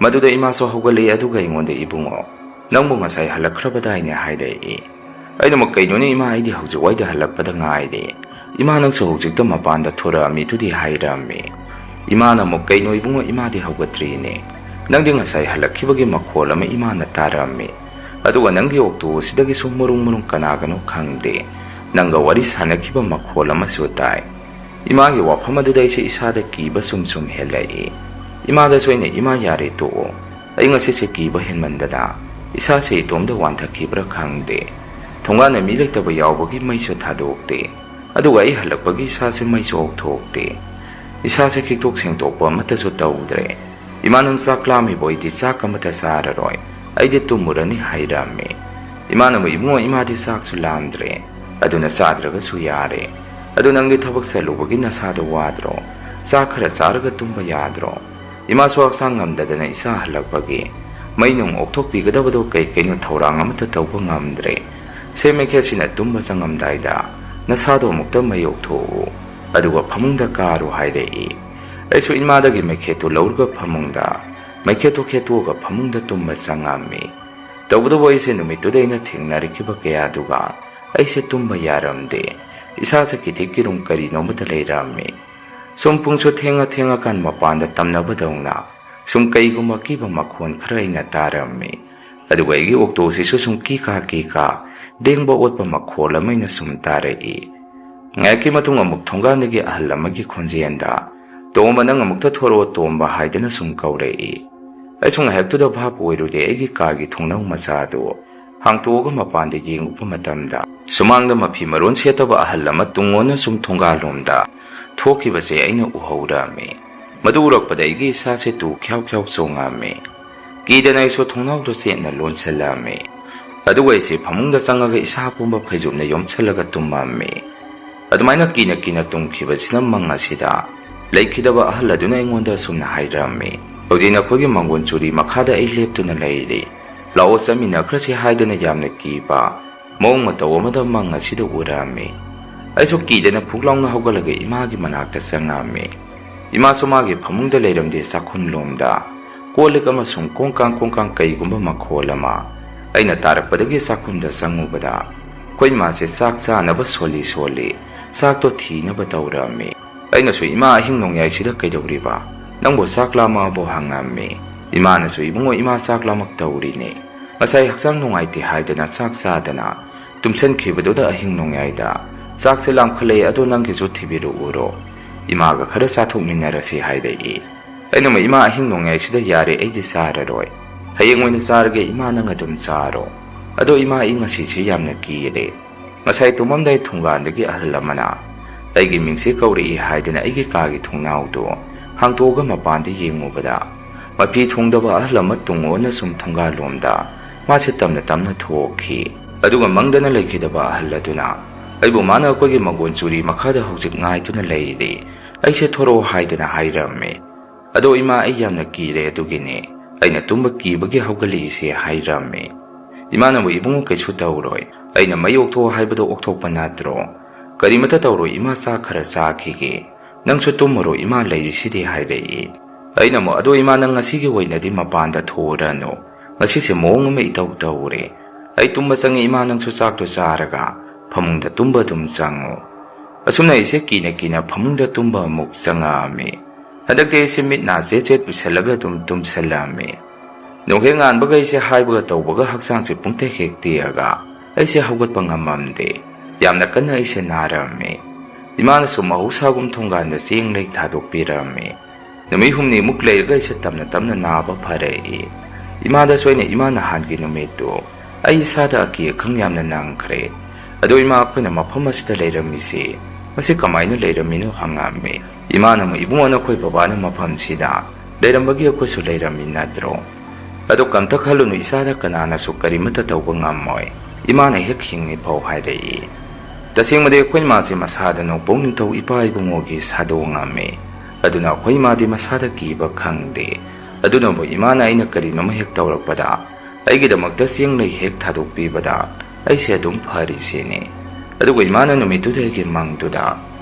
ꯃꯗꯨꯗ ꯏꯃꯥꯁꯨ ꯍꯧꯒꯠꯂꯛꯏ, ꯑꯗꯨꯒ ꯑꯩꯉꯣꯟꯗ, "ꯏꯕꯨꯡꯉꯣ, ꯅꯪꯕꯨ ꯉꯁꯥꯏ ꯍꯜꯂꯛꯈ꯭ꯔꯕꯗꯥꯏꯅꯦ?" ꯍꯥꯏꯔꯛꯏ꯫ ꯑꯩꯅꯃꯛ, "ꯀꯩꯅꯣꯅꯦ ꯏꯃꯥ, ꯑꯩꯗꯤ ꯍꯧꯖꯤꯛ ꯋꯥꯏꯗ ꯍꯜꯂꯛꯄꯗ ꯉꯥꯏꯔꯤ꯫ ꯏꯃꯥ, ꯅꯪꯁꯨ ꯍꯧꯖꯤꯛꯇ ꯃꯄꯥꯟꯗ ꯊꯣꯔꯛꯑꯝꯃꯤꯗꯨꯗꯤ?" ꯍꯥꯏꯔꯝꯃꯤ꯫ ꯏꯃꯥꯅ ꯑꯃꯨꯛ, "ꯀꯩꯅꯣ ꯏꯕꯨꯡꯉꯣ, ꯏꯃꯥꯗꯤ ꯍꯧꯒꯠꯇ꯭ꯔꯤꯅꯦ? ꯅꯪꯗꯤ ꯉꯁꯥꯏ ꯍꯜꯂꯛꯈꯤꯕꯒꯤ ꯃꯈꯣꯜ ꯑꯃ ꯏꯃꯥꯅ ꯇꯥꯔꯝꯃꯤ꯫ ꯑꯗꯨꯒ ꯅꯪꯒꯤ ꯑꯣꯛꯇꯣ ꯑꯁꯤꯗꯒꯤꯁꯨ ꯃꯔꯨꯡ ꯃꯔꯨꯡ ꯀꯅꯥꯒꯅꯣ ꯈꯪꯗꯦ꯫ ꯅꯪꯒ ꯋꯥꯔꯤ ꯁꯥꯟꯅꯈꯤꯕ ꯃꯈꯣꯜ ꯑꯃꯁꯨ ꯇꯥꯏ꯫" ꯏꯃꯥꯒꯤ ꯋꯥꯐꯝ ꯑꯗꯨꯗ ꯑꯩꯁꯦ ꯏꯁꯥꯗ ꯀꯤꯕ ꯁꯨꯝ ꯁꯨꯝ ꯍꯦꯜꯂꯛꯏ꯫ ꯏꯃꯥꯗꯁꯨ ꯑꯩꯅ, "ꯏꯃꯥ, ꯌꯥꯔꯦ, ꯇꯣꯛꯑꯣ꯫ ꯑꯩ ꯉꯁꯤꯁꯦ ꯀꯤꯕ ꯍꯦꯟꯃꯟꯗꯅ ꯏꯁꯥꯁꯦ ꯏꯇꯣꯝꯇ ꯋꯥꯟꯊꯈꯤꯕ꯭ꯔꯥ ꯈꯪꯗꯦ꯫ ꯊꯣꯡꯒꯥꯟꯗ ꯃꯤ ꯂꯩꯇꯕ ꯌꯥꯎꯕꯒꯤ ꯃꯩꯁꯨ ꯊꯥꯗꯣꯛꯇꯦ꯫ ꯑꯗꯨꯒ ꯑꯩ ꯍꯜꯂꯛꯄꯒꯤ ꯏꯁꯥꯁꯦ ꯃꯩꯁꯨ ꯍꯧꯊꯣꯛꯇꯦ꯫ ꯏꯁꯥꯁꯦ ꯈꯤꯛꯇꯣꯛ ꯁꯦꯡꯇꯣꯛꯄ ꯑꯃꯠꯇꯁꯨ ꯇꯧꯗ꯭ꯔꯦ꯫ ꯏꯃꯥ, ꯅꯪ ꯆꯥꯛ ꯂꯥꯝꯃꯤꯕꯣ? ꯑꯩꯗꯤ ꯆꯥꯛ ꯑꯃꯠꯇ ꯆꯥꯔꯔꯣꯏ꯫ ꯑꯩꯗꯤ ꯇꯨꯝꯃꯨꯔꯅꯤ," ꯍꯥꯏꯔꯝꯃꯤ꯫ ꯏꯃꯥꯅ ꯑꯃꯨꯛ, "ꯏꯕꯨꯡꯉꯣ, ꯏꯃꯥꯗꯤ ꯆꯥꯛꯁꯨ ꯂꯥꯝꯗ꯭ꯔꯦ꯫ ꯑꯗꯨꯅ ꯆꯥꯗ꯭ꯔꯒꯁꯨ ꯌꯥꯔꯦ꯫ ꯑꯗꯨ ꯅꯪꯗꯤ ꯊꯕꯛ ꯆꯠꯂꯨꯕꯒꯤ ꯅꯁꯥꯗꯣ ꯋꯥꯗ꯭ꯔꯣ? ꯆꯥꯛ ꯈꯔ ꯆꯥꯔꯒ ꯇꯨꯝꯕ ꯌꯥꯗ꯭ꯔꯣ?" ꯏꯃꯥꯁꯨ ꯍꯛꯆꯥꯡ ꯉꯝꯗꯗꯅ ꯏꯁꯥ ꯍꯜꯂꯛꯄꯒꯤ ꯃꯩ ꯅꯨꯡ ꯑꯣꯛꯊꯣꯛꯄꯤꯒꯗꯕꯗꯣ ꯀꯩ ꯀꯩꯅꯣ ꯊꯧꯔꯥꯡ ꯑꯃꯠꯇ ꯇꯧꯕ ꯉꯝꯗ꯭ꯔꯦ꯫ ꯁꯦ ꯃꯩꯈꯦꯠꯁꯤꯅ ꯇꯨꯝꯕ ꯆꯪꯉꯝꯗꯥꯏꯗ ꯅꯁꯥꯗꯣ ꯑꯃꯨꯛꯇ ꯃꯩ ꯑꯣꯛꯊꯣꯛꯎ, ꯑꯗꯨꯒ ꯐꯃꯨꯡꯗ ꯀꯥꯔꯨ ꯍꯥꯏꯔꯛꯏ꯫ ꯑꯩꯁꯨ ꯏꯃꯥꯗꯒꯤ ꯃꯩꯈꯦꯠꯇꯨ ꯂꯧꯔꯒ ꯐꯃꯨꯡꯗ ꯃꯩꯈꯦꯠꯇꯨ ꯈꯦꯠꯇꯣꯛꯑꯒ ꯐꯃꯨꯡꯗ ꯇꯨꯝꯕ ꯆꯪꯉꯝꯃꯤ꯫ ꯇꯧꯕꯇꯕꯨ ꯑꯩꯁꯦ ꯅꯨꯃꯤꯠꯇꯨꯗ ꯑꯩꯅ ꯊꯦꯡꯅꯔꯛꯈꯤꯕ ꯀꯌꯥꯗꯨꯒ ꯑꯩꯁꯦ ꯇꯨꯝꯕ ꯌꯥꯔꯝꯗꯦ꯫ ꯏꯁꯥꯁꯦ ꯀꯤꯊꯤꯛ ꯀꯤꯔꯨꯝ ꯀꯔꯤꯅꯣ ꯑꯃꯗ ꯂꯩꯔꯝꯃꯤ꯫ ꯁꯨꯝ ꯄꯨꯡꯁꯨ ꯊꯦꯡꯉ ꯊꯦꯡꯉꯀꯥꯟ ꯃꯄꯥꯟꯗ ꯇꯝꯅꯕꯗꯧꯅ ꯁꯨꯝ ꯀꯩꯒꯨꯝꯕ ꯑꯀꯤꯕ ꯃꯈꯣꯟ ꯈꯔ ꯑꯩꯅ ꯇꯥꯔꯝꯃꯤ꯫ ꯑꯗꯨꯒ ꯑꯩꯒꯤ ꯑꯣꯛꯇꯣꯁꯤꯁꯨ ꯁꯨꯝ ꯀꯤꯀꯥ ꯀꯤꯀꯥ ꯂꯦꯡꯕ ꯑꯣꯠꯄ ꯃꯈꯣꯜ ꯑꯃ ꯑꯩꯅ ꯁꯨꯝ ꯇꯥꯔꯛꯏ꯫ ꯉꯥꯏꯍꯥꯛꯀꯤ ꯃꯇꯨꯡ ꯑꯃꯨꯛ ꯊꯣꯡꯒꯥꯟꯗꯒꯤ ꯑꯍꯜ ꯑꯃꯒꯤ ꯈꯣꯟꯖꯦꯜꯗ, "ꯇꯣꯝꯕ, ꯅꯪ ꯑꯃꯨꯛꯇ ꯊꯣꯔꯛꯑꯣ, ꯇꯣꯝꯕ," ꯍꯥꯏꯗꯅ ꯁꯨꯝ ꯀꯧꯔꯛꯏ꯫ ꯑꯩꯁꯨ ꯉꯥꯏꯍꯥꯛꯇꯨꯗ ꯚꯥꯞ ꯑꯣꯏꯔꯨꯗꯦ꯫ ꯑꯩꯒꯤ ꯀꯥꯒꯤ ꯊꯣꯡꯅꯥꯎ ꯃꯆꯥꯗꯨ ꯍꯥꯡꯇꯣꯛꯑꯒ ꯃꯄꯥꯟꯗ ꯌꯦꯡꯉꯨꯕ ꯃꯇꯝꯗ, ꯁꯨꯃꯥꯡꯗ ꯃꯐꯤ ꯃꯔꯣꯟ ꯁꯦꯠꯇꯕ ꯑꯍꯜ ꯑꯃ ꯇꯨꯡ ꯑꯣꯟꯅ ꯁꯨꯝ ꯊꯣꯡꯒꯥꯜꯂꯣꯝꯗ ꯊꯣꯛꯈꯤꯕꯁꯦ ꯑꯩꯅ ꯎꯍꯧꯔꯝꯃꯤ꯫ ꯃꯗꯨ ꯎꯔꯛꯄꯗ ꯑꯩꯒꯤ ꯏꯁꯥꯁꯦ ꯇꯨ ꯈ꯭ꯌꯥꯎ ꯈ꯭ꯌꯥꯎ ꯆꯣꯡꯉꯝꯃꯤ꯫ ꯀꯤꯗꯅ ꯑꯩꯁꯨ ꯊꯣꯡꯅꯥꯎꯗꯣ ꯆꯦꯠꯅ ꯂꯣꯟꯁꯤꯜꯂꯝꯃꯤ꯫ ꯑꯗꯨꯒ ꯑꯩꯁꯦ ꯐꯃꯨꯡꯗ ꯆꯪꯉꯒ ꯏꯁꯥ ꯄꯨꯝꯕ ꯐꯩꯖꯨꯞꯅ ꯌꯣꯝꯁꯤꯜꯂꯒ ꯇꯨꯝꯃꯝꯃꯤ꯫ ꯑꯗꯨꯃꯥꯏꯅ ꯀꯤꯅ ꯀꯤꯅ ꯇꯨꯝꯈꯤꯕꯁꯤꯅ ꯃꯪ ꯑꯁꯤꯗ ꯂꯩꯈꯤꯗꯕ ꯑꯍꯜ ꯑꯗꯨꯅ ꯑꯩꯉꯣꯟꯗ ꯑꯁꯨꯝꯅ ꯍꯥꯏꯔꯝꯃꯤ, "ꯍꯧꯖꯤꯛ ꯅꯈꯣꯏꯒꯤ ꯃꯥꯡꯒꯣꯟ ꯆꯨꯔꯤ ꯃꯈꯥꯗ ꯑꯩ ꯂꯦꯞꯇꯨꯅ ꯂꯩꯔꯤ꯫ ꯂꯥꯛꯑꯣ, ꯆꯠꯃꯤꯟꯅꯈ꯭ꯔꯁꯤ," ꯍꯥꯏꯗꯨꯅ ꯌꯥꯝꯅ ꯀꯤꯕ ꯃꯑꯣꯡ ꯃꯇꯧ ꯑꯃꯗ ꯃꯪ ꯑꯁꯤꯗ ꯎꯔꯝꯃꯤ꯫ ꯑꯩꯁꯨ ꯀꯤꯗꯅ ꯐꯨꯛ ꯂꯥꯎꯅ ꯍꯧꯒꯠꯂꯒ ꯏꯃꯥꯒꯤ ꯃꯅꯥꯛꯇ ꯆꯪꯉꯝꯃꯤ꯫ ꯏꯃꯥꯁꯨ ꯃꯥꯒꯤ ꯐꯃꯨꯡꯗ ꯂꯩꯔꯝꯗꯦ, ꯆꯥꯛꯈꯨꯝꯂꯣꯝꯗ ꯀꯣꯜ ꯂꯤꯛ ꯑꯃꯁꯨꯡ ꯀꯣꯡꯀꯥꯡ ꯀꯣꯡꯀꯥꯡ ꯀꯩꯒꯨꯝꯕ ꯃꯈꯣꯜ ꯑꯃ ꯑꯩꯅ ꯇꯥꯔꯛꯄꯗꯒꯤ ꯆꯥꯛꯈꯨꯝꯗ ꯆꯪꯉꯨꯕꯗ ꯑꯩꯈꯣꯏ ꯏꯃꯥꯁꯦ ꯆꯥꯛ ꯆꯥꯅꯕ ꯁꯣꯜꯂꯤ ꯁꯣꯜꯂꯤ ꯆꯥꯛꯇꯣ ꯊꯤꯅꯕ ꯇꯧꯔꯝꯃꯤ꯫ ꯑꯩꯅꯁꯨ, "ꯏꯃꯥ, ꯑꯍꯤꯡ ꯅꯣꯡꯌꯥꯏꯁꯤꯗ ꯀꯩꯗꯧꯔꯤꯕ? ꯅꯪꯕꯨ ꯆꯥꯛ ꯂꯥꯝꯃꯛꯑꯕꯣ?" ꯍꯪꯉꯝꯃꯤ꯫ ꯏꯃꯥꯅꯁꯨ, "ꯏꯕꯨꯡꯉꯣ, ꯏꯃꯥ ꯆꯥꯛ ꯂꯥꯝꯃꯛꯇꯧꯔꯤꯅꯦ꯫ ꯉꯁꯥꯏ ꯍꯛꯆꯥꯡ ꯅꯨꯡꯉꯥꯏꯇꯦ ꯍꯥꯏꯗꯅ ꯆꯥꯛ ꯆꯥꯗꯅ ꯇꯨꯝꯁꯟꯈꯤꯕꯗꯨꯗ ꯑꯍꯤꯡ ꯅꯣꯡꯌꯥꯏꯗ ꯆꯥꯛꯁꯦ ꯂꯥꯝꯈꯠꯂꯛꯑꯦ, ꯑꯗꯣ ꯅꯪꯒꯤꯁꯨ ꯊꯤꯕꯤꯔꯛꯎꯔꯣ? ꯏꯃꯥꯒ ꯈꯔ ꯆꯥꯊꯣꯛꯃꯤꯟꯅꯔꯁꯤ" ꯍꯥꯏꯔꯛꯏ꯫ ꯑꯩꯅ ꯑꯃꯨꯛ, "ꯏꯃꯥ, ꯑꯍꯤꯡ ꯅꯣꯡꯌꯥꯏꯁꯤꯗ ꯌꯥꯔꯦ, ꯑꯩꯗꯤ ꯆꯥꯔꯔꯣꯏ꯫ ꯍꯌꯦꯡ ꯑꯣꯏꯅ ꯆꯥꯔꯒꯦ, ꯏꯃꯥ, ꯅꯪ ꯑꯗꯨꯝ ꯆꯥꯔꯣ꯫ ꯑꯗꯣ ꯏꯃꯥ, ꯑꯩ ꯉꯁꯤꯁꯦ ꯌꯥꯝꯅ ꯀꯤꯔꯦ꯫ ꯉꯁꯥꯏ ꯇꯨꯝꯃꯝꯗꯥꯏ ꯊꯣꯡꯒꯥꯟꯗꯒꯤ ꯑꯍꯜ ꯑꯃꯅ ꯑꯩꯒꯤ ꯃꯤꯡꯁꯦ ꯀꯧꯔꯛꯏ ꯍꯥꯏꯗꯅ ꯑꯩꯒꯤ ꯀꯥꯒꯤ ꯊꯣꯡꯅꯥꯎꯗꯨ ꯍꯥꯡꯇꯣꯛꯑꯒ ꯃꯄꯥꯟꯗ ꯌꯦꯡꯉꯨꯕꯗ, ꯃꯐꯤ ꯊꯣꯡꯗꯕ ꯑꯍꯜ ꯑꯃ ꯇꯨꯡ ꯑꯣꯟꯅ ꯁꯨꯝ ꯊꯣꯡꯒꯥꯜꯂꯣꯝꯗ ꯃꯥꯁꯦ ꯇꯞꯅ ꯇꯞꯅ ꯊꯣꯛꯈꯤ꯫ ꯑꯗꯨꯒ ꯃꯪꯗꯅ ꯂꯩꯈꯤꯗꯕ ꯑꯍꯜ ꯑꯗꯨꯅ ꯑꯩꯕꯨ ꯃꯥꯅ ꯑꯩꯈꯣꯏꯒꯤ ꯃꯪꯒꯣꯟ ꯆꯨꯔꯤ ꯃꯈꯥꯗ ꯍꯧꯖꯤꯛ ꯉꯥꯏꯗꯨꯅ ꯂꯩꯔꯤ, ꯑꯩꯁꯦ ꯊꯣꯔꯛꯑꯣ ꯍꯥꯏꯗꯅ ꯍꯥꯏꯔꯝꯃꯤ꯫ ꯑꯗꯣ ꯏꯃꯥ, ꯑꯩ ꯌꯥꯝꯅ ꯀꯤꯔꯦ, ꯑꯗꯨꯒꯤꯅꯦ ꯑꯩꯅ ꯇꯨꯝꯕ ꯀꯤꯕꯒꯤ ꯍꯧꯒꯠꯂꯛꯏꯁꯦ" ꯍꯥꯏꯔꯝꯃꯤ꯫ ꯏꯃꯥꯅꯕꯨ, "ꯏꯕꯨꯡꯉꯣ, ꯀꯩꯁꯨ ꯇꯧꯔꯣꯏ꯫ ꯑꯩꯅ ꯃꯩ ꯑꯣꯛꯊꯣꯛꯑꯣ ꯍꯥꯏꯕꯗꯣ ꯑꯣꯛꯊꯣꯛꯄ ꯅꯠꯇ꯭ꯔꯣ? ꯀꯔꯤꯃꯠꯇ ꯇꯧꯔꯣꯏ ꯏꯃꯥ, ꯆꯥꯛ ꯈꯔ ꯆꯥꯈꯤꯒꯦ꯫ ꯅꯪꯁꯨ ꯇꯨꯝꯃꯨꯔꯣ ꯏꯃꯥ, ꯂꯩꯔꯤꯁꯤꯗꯤ" ꯍꯥꯏꯔꯛꯏ꯫ ꯑꯩꯅ ꯑꯃꯨꯛ, "ꯑꯗꯣ ꯏꯃꯥ, ꯅꯪ ꯉꯁꯤꯒꯤ ꯑꯣꯏꯅꯗꯤ ꯃꯄꯥꯟꯗ ꯊꯣꯛꯎꯔꯅꯨ꯫ ꯉꯁꯤꯁꯦ ꯃꯑꯣꯡ ꯑꯃ ꯏꯇꯧ ꯇꯧꯔꯦ꯫ ꯑꯩ ꯇꯨꯝꯕ ꯆꯪꯉꯤ ꯏꯃꯥ, ꯅꯪꯁꯨ ꯆꯥꯛꯇꯣ ꯆꯥꯔꯒ ꯐꯃꯨꯡꯗ ꯇꯨꯝꯕ ꯑꯗꯨꯝ ꯆꯪꯉꯨ"꯫ ꯑꯁꯨꯝꯅ ꯑꯩꯁꯦ ꯀꯤꯅ ꯀꯤꯅ ꯐꯃꯨꯡꯗ ꯇꯨꯝꯕ ꯑꯃꯨꯛ ꯆꯪꯉꯛꯑꯝꯃꯤ꯫ ꯍꯟꯗꯛꯇꯤ ꯑꯩꯁꯦ ꯃꯤꯠ ꯅꯥ ꯆꯦꯠ ꯆꯦꯠ ꯎꯏꯁꯜꯂꯒ ꯑꯗꯨꯝ ꯇꯨꯝꯁꯜꯂꯝꯃꯤ꯫ ꯅꯣꯡꯍꯦꯛ ꯉꯥꯟꯕꯒ ꯑꯩꯁꯦ ꯍꯥꯏꯕꯒ ꯇꯧꯕꯒ ꯍꯛꯆꯥꯡꯁꯦ ꯄꯨꯡꯇꯦꯛ ꯍꯦꯛ ꯇꯦꯛꯑꯒ ꯑꯩꯁꯦ ꯍꯧꯒꯠꯄ ꯉꯝꯃꯝꯗꯦ꯫ ꯌꯥꯝꯅ ꯀꯟꯅ ꯑꯩꯁꯦ ꯅꯥꯔꯝꯃꯤ꯫ ꯏꯃꯥꯅꯁꯨ ꯃꯍꯧꯁꯥꯒꯨꯝ ꯊꯣꯡꯒꯥꯟꯗ ꯆꯦꯡ ꯂꯩ ꯊꯥꯗꯣꯛꯄꯤꯔꯝꯃꯤ꯫ ꯅꯨꯃꯤꯠ ꯍꯨꯝꯅꯤꯃꯨꯛ ꯂꯩꯔꯒ ꯑꯩꯁꯦ ꯇꯞꯅ ꯇꯞꯅ ꯅꯥꯕ ꯐꯔꯛꯏ꯫ ꯏꯃꯥꯗꯁꯨ ꯑꯩꯅ, "ꯏꯃꯥ, ꯅꯍꯥꯟꯒꯤ ꯅꯨꯃꯤꯠꯇꯨ ꯑꯩ ꯏꯁꯥꯗ ꯑꯀꯤ ꯑꯈꯪ ꯌꯥꯝꯅ ꯅꯪꯈ꯭ꯔꯦ꯫ ꯑꯗꯣ ꯏꯃꯥ, ꯑꯩꯈꯣꯏꯅ ꯃꯐꯝ ꯑꯁꯤꯗ ꯂꯩꯔꯝꯃꯤꯁꯤ ꯃꯁꯤ ꯀꯃꯥꯏꯅ ꯂꯩꯔꯝꯃꯤꯅꯣ?" ꯍꯪꯉꯛꯑꯝꯃꯤ꯫ ꯏꯃꯥꯅ ꯑꯃꯨꯛ, "ꯏꯕꯨꯡꯉꯣ, ꯅꯈꯣꯏ ꯕꯕꯥꯅ ꯃꯐꯝꯁꯤꯗ ꯂꯩꯔꯝꯕꯒꯤ ꯑꯩꯈꯣꯏꯁꯨ ꯂꯩꯔꯝꯃꯤ ꯅꯠꯇ꯭ꯔꯣ? ꯑꯗꯣ ꯀꯝꯇ ꯈꯜꯂꯨꯅꯨ, ꯏꯁꯥꯗ ꯀꯅꯥꯅꯁꯨ ꯀꯔꯤꯃꯠꯇ ꯇꯧꯕ ꯉꯝꯃꯣꯏ꯫ ꯏꯃꯥꯅ ꯍꯦꯛ ꯍꯤꯡꯉꯤꯐꯥꯎ" ꯍꯥꯏꯔꯛꯏ꯫ ꯇꯁꯦꯡꯕꯗꯤ ꯑꯩꯈꯣꯏ ꯃꯥꯁꯦ ꯃꯁꯥꯗ ꯅꯣꯡꯄꯣꯛ ꯅꯤꯡꯊꯧ ꯏꯄꯥ ꯏꯕꯨꯡꯉꯣꯒꯤ ꯁꯥꯗꯣ ꯉꯝꯃꯤ꯫ ꯑꯗꯨꯅ ꯑꯩꯈꯣꯏ ꯏꯃꯥꯗꯤ ꯃꯁꯥꯗ ꯀꯤꯕ ꯈꯪꯗꯦ꯫ ꯑꯗꯨꯅꯕꯨ ꯏꯃꯥꯅ ꯑꯩꯅ ꯀꯔꯤꯅꯣꯃ ꯍꯦꯛ ꯇꯧꯔꯛꯄꯗ, ꯑꯩꯒꯤꯗꯃꯛꯇ ꯆꯦꯡ ꯂꯩ ꯍꯦꯛ ꯊꯥꯗꯣꯛꯄꯤꯕꯗ ꯑꯩꯁꯦ ꯑꯗꯨꯝ ꯐꯔꯤꯁꯤꯅꯤ꯫ ꯑꯗꯨꯒ ꯏꯃꯥꯅ ꯅꯨꯃꯤꯠꯇꯨꯗ ꯑꯩꯒꯤ ꯃꯪꯗꯨꯗ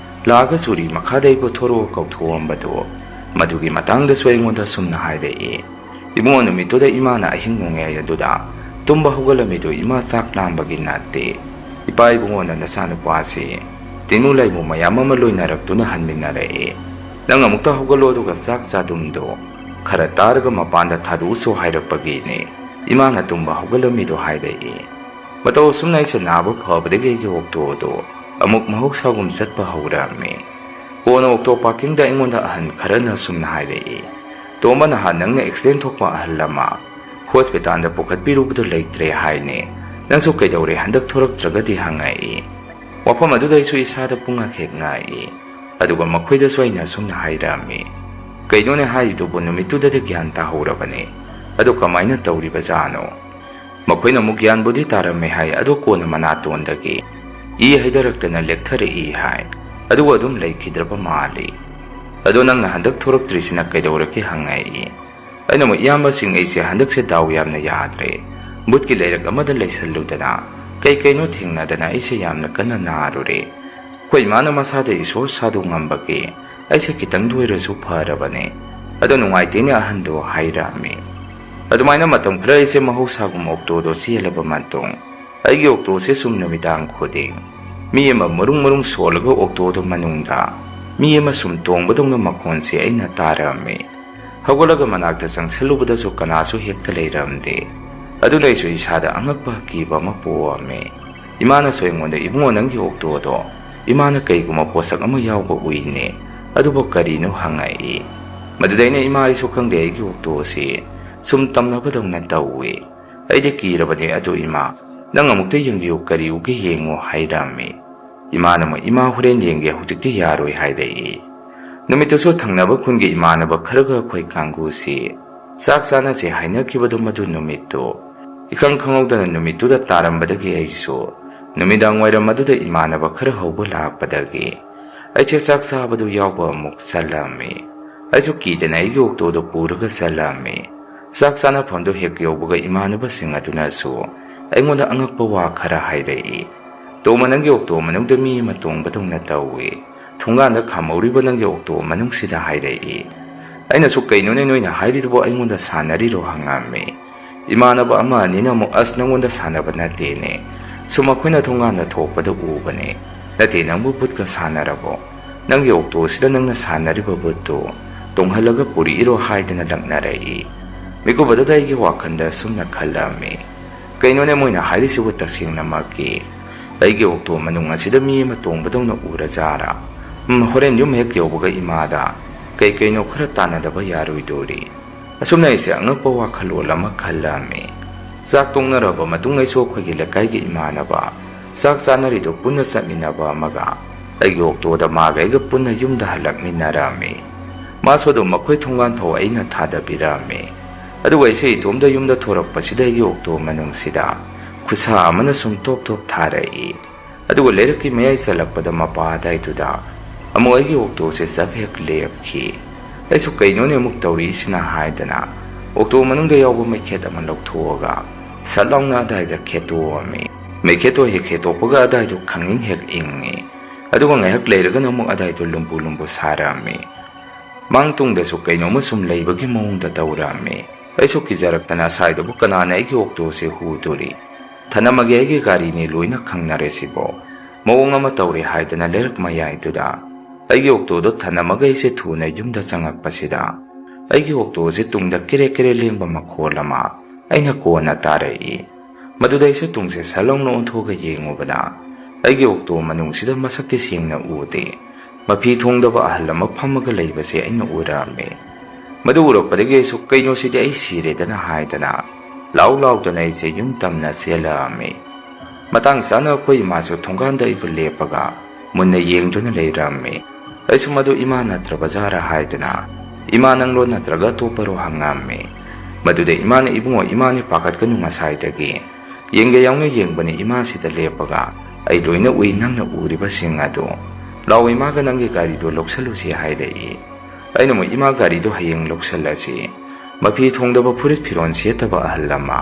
ꯂꯥꯛꯑꯒ ꯆꯨꯔꯤ ꯃꯈꯥꯗ ꯑꯩꯕꯨ ꯊꯣꯔꯛꯑꯣ ꯀꯧꯊꯣꯛꯑꯝꯕꯗꯣ, ꯃꯗꯨꯒꯤ ꯃꯇꯥꯡꯗꯁꯨ ꯑꯩꯉꯣꯟꯗ ꯑꯁꯨꯝꯅ ꯍꯥꯏꯔꯛꯏ, "ꯏꯕꯨꯡꯉꯣ, ꯅꯨꯃꯤꯠꯇꯨꯗ ꯏꯃꯥꯅ ꯑꯍꯤꯡ ꯅꯣꯡꯌꯥꯏ ꯑꯗꯨꯗ ꯇꯨꯝꯕ ꯍꯧꯒꯠꯂꯝꯃꯤꯗꯨ ꯏꯃꯥ ꯆꯥꯛ ꯂꯥꯝꯕꯒꯤ ꯅꯠꯇꯦ꯫ ꯏꯄꯥ ꯏꯕꯨꯡꯉꯣꯅ ꯅꯆꯥꯅꯨꯄꯥꯁꯤ ꯏꯃꯨ ꯂꯩꯃꯨ ꯃꯌꯥꯝ ꯑꯃ ꯂꯣꯏꯅꯔꯛꯇꯨꯅ ꯍꯟꯃꯤꯟꯅꯔꯛꯏ꯫ "ꯅꯪ ꯑꯃꯨꯛꯇ ꯍꯧꯒꯠꯂꯣ, ꯑꯗꯨꯒ ꯆꯥꯛ ꯆꯥꯗꯨꯝꯗꯣ ꯈꯔ ꯇꯥꯔꯒ ꯃꯄꯥꯟꯗ ꯊꯥꯗꯣꯛꯎꯁꯣ" ꯍꯥꯏꯔꯛꯄꯒꯤꯅꯦ ꯏꯃꯥꯅ ꯇꯨꯝꯕ ꯍꯧꯒꯠꯂꯝꯃꯤꯗꯣ ꯍꯥꯏꯔꯛꯏ꯫ ꯃꯇꯧ ꯑꯁꯨꯝꯅ ꯑꯩꯁꯦ ꯅꯥꯕ ꯐꯕꯗꯒꯤ ꯑꯩꯒꯤ ꯑꯣꯛꯇꯣꯗꯣ ꯑꯃꯨꯛ ꯃꯍꯧꯁꯥꯒꯨꯝ ꯆꯠꯄ ꯍꯧꯔꯝꯃꯤ꯫ ꯀꯣꯟꯅ ꯑꯣꯛꯇꯣ ꯄꯥꯔꯀꯤꯡꯗ ꯑꯩꯉꯣꯟꯗ ꯑꯍꯟ ꯈꯔꯅ ꯑꯁꯨꯝꯅ ꯍꯥꯏꯔꯛꯏ, "ꯇꯣꯝꯕ, ꯅꯍꯥꯟ ꯅꯪꯅ ꯑꯦꯛꯁꯤꯗꯦꯟ ꯊꯣꯛꯄ ꯑꯍꯜ ꯑꯃ ꯍꯣꯁꯄꯤꯇꯥꯜꯗ ꯄꯨꯈꯠꯄꯤꯔꯨꯕꯗꯣ ꯂꯩꯇ꯭ꯔꯦ ꯍꯥꯏꯅꯦ꯫ ꯅꯪꯁꯨ ꯀꯩꯗꯧꯔꯦ, ꯍꯟꯗꯛ ꯊꯣꯔꯛꯇ꯭ꯔꯒꯗꯤ?" ꯍꯪꯉꯛꯏ꯫ ꯋꯥꯐꯝ ꯑꯗꯨꯗ ꯑꯩꯁꯨ ꯏꯁꯥꯗ ꯄꯨꯡꯉꯛ ꯍꯦꯛ ꯉꯛꯏ꯫ ꯑꯗꯨꯒ ꯃꯈꯣꯏꯗꯁꯨ ꯑꯩꯅ ꯑꯁꯨꯝꯅ ꯍꯥꯏꯔꯝꯃꯤ, "ꯀꯩꯅꯣꯅꯦ ꯍꯥꯏꯔꯤꯗꯨꯕꯨ? ꯅꯨꯃꯤꯠꯇꯨꯗꯗꯤ ꯒ꯭ꯌꯥꯟ ꯇꯥꯍꯧꯔꯕꯅꯦ꯫ ꯑꯗꯨ ꯀꯃꯥꯏꯅ ꯇꯧꯔꯤꯕꯖꯥꯠꯅꯣ?" ꯃꯈꯣꯏꯅ ꯑꯃꯨꯛ ꯒ꯭ꯌꯥꯟꯕꯨꯗꯤ ꯇꯥꯔꯝꯃꯦ ꯍꯥꯏ, ꯑꯗꯣ ꯀꯣꯟꯅ ꯃꯅꯥꯇꯣꯟꯗꯒꯤ ꯏ ꯍꯩꯊꯔꯛꯇꯅ ꯂꯦꯛꯊꯔꯛꯏ ꯍꯥꯏ꯫ ꯑꯗꯨꯒ ꯑꯗꯨꯝ ꯂꯩꯈꯤꯗ꯭ꯔꯕ ꯃꯥꯜꯂꯤ꯫ "ꯑꯗꯣ ꯅꯪꯅ ꯍꯟꯗꯛ ꯊꯣꯔꯛꯇ꯭ꯔꯤꯁꯤꯅ ꯀꯩꯗꯧꯔꯒꯦ?" ꯍꯪꯉꯛꯏ꯫ ꯑꯩꯅ ꯑꯃꯨꯛ, "ꯏꯌꯥꯝꯕꯁꯤꯡ, ꯑꯩꯁꯦ ꯍꯟꯗꯛꯁꯦ ꯗꯥꯎ ꯌꯥꯝꯅ ꯌꯥꯗ꯭ꯔꯦ꯫ ꯕꯨꯠꯀꯤ ꯂꯩꯔꯛ ꯑꯃꯗ ꯂꯩꯁꯜꯂꯨꯗꯅ ꯀꯩ ꯀꯩꯅꯣ ꯊꯦꯡꯅꯗꯅ ꯑꯩꯁꯦ ꯌꯥꯝꯅ ꯀꯟꯅ ꯅꯥꯔꯨꯔꯦ꯫ ꯑꯩꯈꯣꯏ ꯏꯃꯥꯅ ꯃꯁꯥꯗ ꯏꯁꯣꯔ ꯁꯥꯗꯣꯛ ꯉꯝꯕꯒꯤ ꯑꯩꯁꯦ ꯈꯤꯇꯪꯗ ꯑꯣꯏꯔꯁꯨ ꯐꯔꯕꯅꯦ꯫ ꯑꯗꯣ ꯅꯨꯡꯉꯥꯏꯇꯦꯅꯦ" ꯑꯍꯟꯗꯣ ꯍꯥꯏꯔꯛꯑꯝꯃꯤ꯫ ꯑꯗꯨꯃꯥꯏꯅ ꯃꯇꯝ ꯈꯔ ꯑꯩꯁꯦ ꯃꯍꯧꯁꯥꯒꯨꯝ ꯑꯣꯛꯇꯣꯗꯣ ꯆꯦꯜꯂꯕ ꯃꯇꯨꯡ, ꯑꯩꯒꯤ ꯑꯣꯛꯇꯣꯁꯦ ꯁꯨꯝ ꯅꯨꯃꯤꯗꯥꯡ ꯈꯨꯗꯤꯡ ꯃꯤ ꯑꯃ ꯃꯔꯨꯡ ꯃꯔꯨꯡ ꯁꯣꯜꯂꯒ ꯑꯣꯛꯇꯣꯗꯣ ꯃꯅꯨꯡꯗ ꯃꯤ ꯑꯃ ꯁꯨꯝ ꯇꯣꯡꯕꯗꯧꯅ ꯃꯈꯣꯟꯁꯦ ꯑꯩꯅ ꯇꯥꯔꯝꯃꯤ꯫ ꯍꯧꯒꯠꯂꯒ ꯃꯅꯥꯛꯇ ꯆꯪꯁꯜꯂꯨꯕꯗꯁꯨ ꯀꯅꯥꯁꯨ ꯍꯦꯛꯇ ꯂꯩꯔꯝꯗꯦ꯫ ꯑꯗꯨꯅ ꯑꯩꯁꯨ ꯏꯁꯥꯗ ꯑꯉꯛꯄ ꯑꯀꯤꯕ ꯑꯃ ꯄꯣꯛꯑꯝꯃꯤ꯫ ꯏꯃꯥꯅꯁꯨ ꯑꯩꯉꯣꯟꯗ, "ꯏꯕꯨꯡꯉꯣ, ꯅꯪꯒꯤ ꯑꯣꯛꯇꯣꯗꯣ ꯏꯃꯥꯅ ꯀꯩꯒꯨꯝꯕ ꯄꯣꯠꯁꯛ ꯑꯃ ꯌꯥꯎꯕ ꯎꯏꯅꯦ꯫ ꯑꯗꯨꯕꯨ ꯀꯔꯤꯅꯣ?" ꯍꯪꯉꯛꯏ꯫ ꯃꯗꯨꯗ ꯑꯩꯅ, "ꯏꯃꯥ, ꯑꯩꯁꯨ ꯈꯪꯗꯦ, ꯑꯩꯒꯤ ꯑꯣꯛꯇꯣ ꯑꯁꯤ ꯁꯨꯝ ꯇꯝꯅꯕꯗꯧꯅ ꯇꯧꯏ꯫ ꯑꯩꯗꯤ ꯀꯤꯔꯕꯅꯦ꯫ ꯑꯗꯨ ꯏꯃꯥ, ꯅꯪ ꯑꯃꯨꯛꯇ ꯌꯦꯡꯕꯤꯌꯨ, ꯀꯔꯤ ꯎꯒꯦ ꯌꯦꯡꯉꯨ" ꯍꯥꯏꯔꯝꯃꯤ꯫ ꯏꯃꯥꯅ ꯑꯃꯨꯛ, "ꯏꯃꯥ, ꯍꯣꯔꯦꯟ ꯌꯦꯡꯒꯦ, ꯍꯧꯖꯤꯛꯇꯤ ꯌꯥꯔꯣꯏ" ꯍꯥꯏꯔꯛꯏ꯫ ꯅꯨꯃꯤꯠꯇꯨꯁꯨ ꯊꯪꯅꯕ ꯈꯨꯟꯒꯤ ꯏꯃꯥꯟꯅꯕ ꯈꯔꯒ ꯑꯩꯈꯣꯏ ꯀꯥꯡꯒꯨꯁꯤ ꯆꯥꯛ ꯆꯥꯅꯁꯦ ꯍꯥꯏꯅꯈꯤꯕꯗꯨ ꯃꯗꯨ ꯅꯨꯃꯤꯠꯇꯨ ꯏꯈꯪ ꯈꯪꯍꯧꯗꯅ ꯅꯨꯃꯤꯠꯇꯨꯗ ꯇꯥꯔꯝꯕꯗꯒꯤ ꯑꯩꯁꯨ ꯅꯨꯃꯤꯗꯥꯡ ꯋꯥꯏꯔꯝ ꯑꯗꯨꯗ ꯏꯃꯥꯟꯅꯕ ꯈꯔ ꯍꯧꯕ ꯂꯥꯛꯄꯗꯒꯤ ꯑꯩꯁꯦ ꯆꯥꯛ ꯆꯥꯕꯗꯨ ꯌꯥꯎꯕ ꯑꯃꯨꯛ ꯆꯠꯂꯝꯃꯤ꯫ ꯑꯩꯁꯨ ꯀꯤꯗꯅ ꯑꯩꯒꯤ ꯑꯣꯛꯇꯣꯗꯨ ꯄꯨꯔꯒ ꯆꯠꯂꯝꯃꯤ꯫ ꯆꯥꯛ ꯆꯥꯅꯐꯝꯗꯨ ꯍꯦꯛ ꯌꯧꯕꯒ ꯏꯃꯥꯟꯅꯕꯁꯤꯡ ꯑꯗꯨꯅꯁꯨ ꯑꯩꯉꯣꯟꯗ ꯑꯉꯛꯄ ꯋꯥ ꯈꯔ ꯍꯥꯏꯔꯛꯏ꯫ "ꯇꯣꯝꯕ, ꯅꯪꯒꯤ ꯑꯣꯛꯇꯣ ꯃꯅꯨꯡꯗ ꯃꯤ ꯑꯃ ꯇꯣꯡꯕꯗꯧꯅ ꯇꯧꯏ꯫ ꯊꯣꯡꯒꯥꯟꯗ ꯈꯥꯝꯍꯧꯔꯤꯕ ꯅꯪꯒꯤ ꯑꯣꯛꯇꯣ ꯃꯅꯨꯡꯁꯤꯗ" ꯍꯥꯏꯔꯛꯏ꯫ ꯑꯩꯅꯁꯨ, "ꯀꯩꯅꯣꯅꯦ ꯅꯣꯏꯅ ꯍꯥꯏꯔꯤꯗꯨꯕꯨ, ꯑꯩꯉꯣꯟꯗ ꯁꯥꯟꯅꯔꯤꯔꯣ?" ꯍꯪꯉꯝꯃꯤ꯫ ꯏꯃꯥꯟꯅꯕ ꯑꯃ ꯑꯅꯤꯅ ꯑꯃꯨꯛ, "ꯑꯁ, ꯅꯪꯉꯣꯟꯗ ꯁꯥꯟꯅꯕ ꯅꯠꯇꯦꯅꯦ, ꯁꯨꯝ ꯑꯩꯈꯣꯏꯅ ꯊꯣꯡꯒꯥꯟꯗ ꯊꯣꯛꯄꯗ ꯎꯕꯅꯦ꯫ "ꯅꯠꯇꯦ, ꯅꯪꯕꯨ ꯚꯨꯠꯀ ꯁꯥꯟꯅꯔꯕꯣ? ꯅꯪꯒꯤ ꯑꯣꯛꯇꯣꯁꯤꯗ ꯅꯪꯅ ꯁꯥꯟꯅꯔꯤꯕ ꯚꯨꯠꯇꯨ ꯇꯣꯡꯍꯜꯂꯒ ꯄꯨꯔꯛꯏꯔꯣ?" ꯍꯥꯏꯗꯅ ꯂꯛꯅꯔꯛꯏ꯫ ꯃꯤꯀꯨꯞ ꯑꯗꯨꯗ ꯑꯩꯒꯤ ꯋꯥꯈꯜꯗ ꯑꯁꯨꯝꯅ ꯈꯜꯂꯝꯃꯤ, "ꯀꯩꯅꯣꯅꯦ ꯃꯣꯏꯅ ꯍꯥꯏꯔꯤꯁꯤꯕꯨ ꯇꯁꯦꯡꯅꯃꯛꯀꯤ? ꯑꯩꯒꯤ ꯑꯣꯛꯇꯣ ꯃꯅꯨꯡ ꯑꯁꯤꯗ ꯃꯤ ꯑꯃ ꯇꯣꯡꯕꯗꯧꯅ ꯎꯔꯖꯥꯔꯥ? ꯎꯝ, ꯍꯣꯔꯦꯟ ꯌꯨꯝ ꯍꯦꯛ ꯌꯧꯕꯒ ꯏꯃꯥꯗ ꯀꯩ ꯀꯩꯅꯣ ꯈꯔ ꯇꯥꯟꯅꯗꯕ ꯌꯥꯔꯣꯏꯗꯣꯔꯤ"꯫ ꯑꯁꯨꯝꯅ ꯑꯩꯁꯦ ꯑꯉꯛꯄ ꯋꯥꯈꯜꯂꯣꯟ ꯑꯃ ꯈꯜꯂꯝꯃꯤ꯫ ꯆꯥꯛ ꯇꯣꯛꯅꯔꯕ ꯃꯇꯨꯡ ꯑꯩꯁꯨ ꯑꯩꯈꯣꯏꯒꯤ ꯂꯩꯀꯥꯏꯒꯤ ꯏꯃꯥꯟꯅꯕ ꯆꯥꯛ ꯆꯥꯅꯔꯤꯗꯨ ꯄꯨꯟꯅ ꯆꯠꯃꯤꯟꯅꯕ ꯑꯃꯒ ꯑꯩꯒꯤ ꯑꯣꯛꯇꯣꯗ ꯃꯥꯒ ꯑꯩꯒ ꯄꯨꯟꯅ ꯌꯨꯝꯗ ꯍꯜꯂꯛꯃꯤꯟꯅꯔꯝꯃꯤ꯫ ꯃꯥꯁꯨ ꯑꯗꯨꯝ ꯃꯈꯣꯏ ꯊꯣꯡꯒꯥꯟ ꯐꯥꯎ ꯑꯩꯅ ꯊꯥꯗꯕꯤꯔꯝꯃꯤ꯫ ꯑꯗꯨꯒ ꯑꯩꯁꯦ ꯏꯇꯣꯝꯗ ꯌꯨꯝꯗ ꯊꯣꯔꯛꯄꯁꯤꯗ ꯑꯩꯒꯤ ꯑꯣꯛꯇꯣ ꯃꯅꯨꯡꯁꯤꯗ ꯈꯨꯠꯁꯥ ꯑꯃꯅ ꯁꯨꯝ ꯇꯣꯞ ꯇꯣꯞ ꯊꯥꯔꯛꯏ꯫ ꯑꯗꯨꯒ ꯂꯩꯔꯛꯀꯤ ꯃꯌꯥꯏ ꯆꯜꯂꯛꯄꯗ ꯃꯄꯥ ꯑꯗꯥꯏꯗꯨꯗ ꯑꯃꯨꯛ ꯑꯩꯒꯤ ꯑꯣꯛꯇꯣꯁꯦ ꯆꯞ ꯍꯦꯛ ꯂꯦꯞꯈꯤ꯫ ꯑꯩꯁꯨ "ꯀꯩꯅꯣꯅꯦ ꯑꯃꯨꯛ ꯇꯧꯔꯤꯁꯤꯅ?" ꯍꯥꯏꯗꯅ ꯑꯣꯛꯇꯣ ꯃꯅꯨꯡꯗ ꯌꯥꯎꯕ ꯃꯩꯈꯦꯠ ꯑꯃ ꯂꯧꯊꯣꯛꯑꯒ ꯁꯠ ꯂꯥꯎꯅ ꯑꯗꯥꯏꯗ ꯈꯦꯠꯇꯣꯛꯑꯝꯃꯤ꯫ ꯃꯩꯈꯦꯠꯇꯣ ꯍꯦꯛ ꯈꯦꯠꯇꯣꯛꯄꯒ ꯑꯗꯥꯏꯗꯣ ꯈꯪꯏꯪ ꯍꯦꯛ ꯏꯪꯉꯤ꯫ ꯑꯗꯨꯒ ꯉꯥꯏꯍꯥꯛ ꯂꯩꯔꯒꯅ ꯑꯃꯨꯛ ꯑꯗꯥꯏꯗꯣ ꯂꯨꯝꯕꯨ ꯂꯨꯝꯕꯨ ꯁꯥꯔꯛꯑꯝꯃꯤ꯫ ꯃꯥꯡ ꯇꯨꯡꯗꯁꯨ ꯀꯩꯅꯣꯝꯃ ꯁꯨꯝ ꯂꯩꯕꯒꯤ ꯃꯑꯣꯡꯗ ꯇꯧꯔꯛꯑꯝꯃꯤ꯫ ꯑꯩꯁꯨ ꯀꯤꯖꯔꯛꯇꯅ ꯑꯁꯥꯏꯗꯕꯨ ꯀꯅꯥꯅ ꯑꯩꯒꯤ ꯑꯣꯛꯇꯣꯁꯦ ꯍꯨꯗꯣꯔꯤ? "ꯊꯅꯝꯃꯒꯦ, ꯑꯩꯒꯤ ꯒꯥꯔꯤꯅꯤ, ꯂꯣꯏꯅ ꯈꯪꯅꯔꯦ ꯁꯤꯕꯣ" ꯃꯑꯣꯡ ꯑꯃ ꯇꯧꯔꯦ ꯍꯥꯏꯗꯅ ꯂꯩꯔꯛ ꯃꯌꯥꯏꯗꯨꯗ ꯑꯩꯒꯤ ꯑꯣꯛꯇꯣꯗꯣ ꯊꯅꯝꯃꯒ ꯑꯩꯁꯦ ꯊꯨꯅ ꯌꯨꯝꯗ ꯆꯪꯉꯛꯄꯁꯤꯗ ꯑꯩꯒꯤ ꯑꯣꯛꯇꯣꯁꯦ ꯇꯨꯡꯗ ꯀꯦꯔꯦ ꯀꯦꯔꯦ ꯂꯦꯡꯕ ꯃꯈꯣꯜ ꯑꯃ ꯑꯩꯅ ꯀꯣꯟꯅ ꯇꯥꯔꯛꯏ꯫ ꯃꯗꯨꯗ ꯑꯩꯁꯨ ꯇꯨꯡꯁꯦ ꯁꯠ ꯂꯥꯎꯅ ꯑꯣꯟꯊꯣꯛꯑꯒ ꯌꯦꯡꯉꯨꯕꯗ ꯑꯩꯒꯤ ꯑꯣꯛꯇꯣ ꯃꯅꯨꯡꯁꯤꯗ ꯃꯁꯛꯇꯤ ꯁꯦꯡꯅ ꯎꯗꯦ꯫ ꯃꯐꯤ ꯊꯣꯡꯗꯕ ꯑꯍꯜ ꯑꯃ ꯐꯝꯃꯒ ꯂꯩꯕꯁꯦ ꯑꯩꯅ ꯎꯔꯛꯑꯝꯃꯤ꯫ ꯃꯗꯨ ꯎꯔꯛꯄꯗꯒꯤ ꯑꯩꯁꯨ "ꯀꯩꯅꯣ ꯁꯤꯗꯤ ꯑꯩ ꯁꯤꯔꯦꯗꯅ" ꯍꯥꯏꯗꯅ ꯂꯥꯎ ꯂꯥꯎꯗꯅ ꯑꯩꯁꯦ ꯌꯨꯝ ꯇꯝꯅ ꯆꯦꯜꯂꯛꯑꯝꯃꯤ꯫ ꯃꯇꯥꯡ ꯆꯥꯅ ꯑꯩꯈꯣꯏ ꯏꯃꯥꯁꯨ ꯊꯣꯡꯒꯥꯟꯗ ꯑꯩꯕꯨ ꯂꯦꯞꯄꯒ ꯃꯨꯟꯅ ꯌꯦꯡꯗꯨꯅ ꯂꯩꯔꯝꯃꯤ꯫ ꯑꯩꯁꯨ ꯃꯗꯨ ꯏꯃꯥ ꯅꯠꯇ꯭ꯔꯕ ꯖꯥꯔꯥ ꯍꯥꯏꯗꯅ "ꯏꯃꯥ ꯅꯪꯂꯣ ꯅꯠꯇ꯭ꯔꯒ ꯑꯇꯣꯞꯄꯔꯣ?" ꯍꯪꯉꯝꯃꯤ꯫ ꯃꯗꯨꯗ ꯏꯃꯥꯅ "ꯏꯕꯨꯡꯉꯣ, ꯏꯃꯥꯅꯦ, ꯄꯥꯈꯠꯀꯅꯨ, ꯉꯁꯥꯏꯗꯒꯤ ꯌꯦꯡꯒꯦ ꯌꯥꯎꯅ ꯌꯦꯡꯕꯅꯤ, ꯏꯃꯥꯁꯤꯗ ꯂꯦꯞꯄꯒ ꯑꯩ ꯂꯣꯏꯅ ꯎꯏ ꯅꯪꯅ ꯎꯔꯤꯕꯁꯤꯡ ꯑꯗꯨ꯫ ꯂꯥꯛꯑꯣ, ꯏꯃꯥꯒ ꯅꯪꯒꯤ ꯒꯥꯔꯤꯗꯨ ꯂꯧꯁꯜꯂꯨꯁꯤ" ꯍꯥꯏꯔꯛꯏ꯫ ꯑꯩꯅ ꯑꯃꯨꯛ "ꯏꯃꯥ ꯒꯥꯔꯤꯗꯨ ꯍꯌꯦꯡ ꯂꯧꯁꯜꯂꯁꯤ"꯫ ꯃꯐꯤ ꯊꯣꯡꯗꯕ ꯐꯨꯔꯤꯠ ꯐꯤꯔꯣꯜ ꯁꯦꯠꯇꯕ ꯑꯍꯜ ꯑꯃ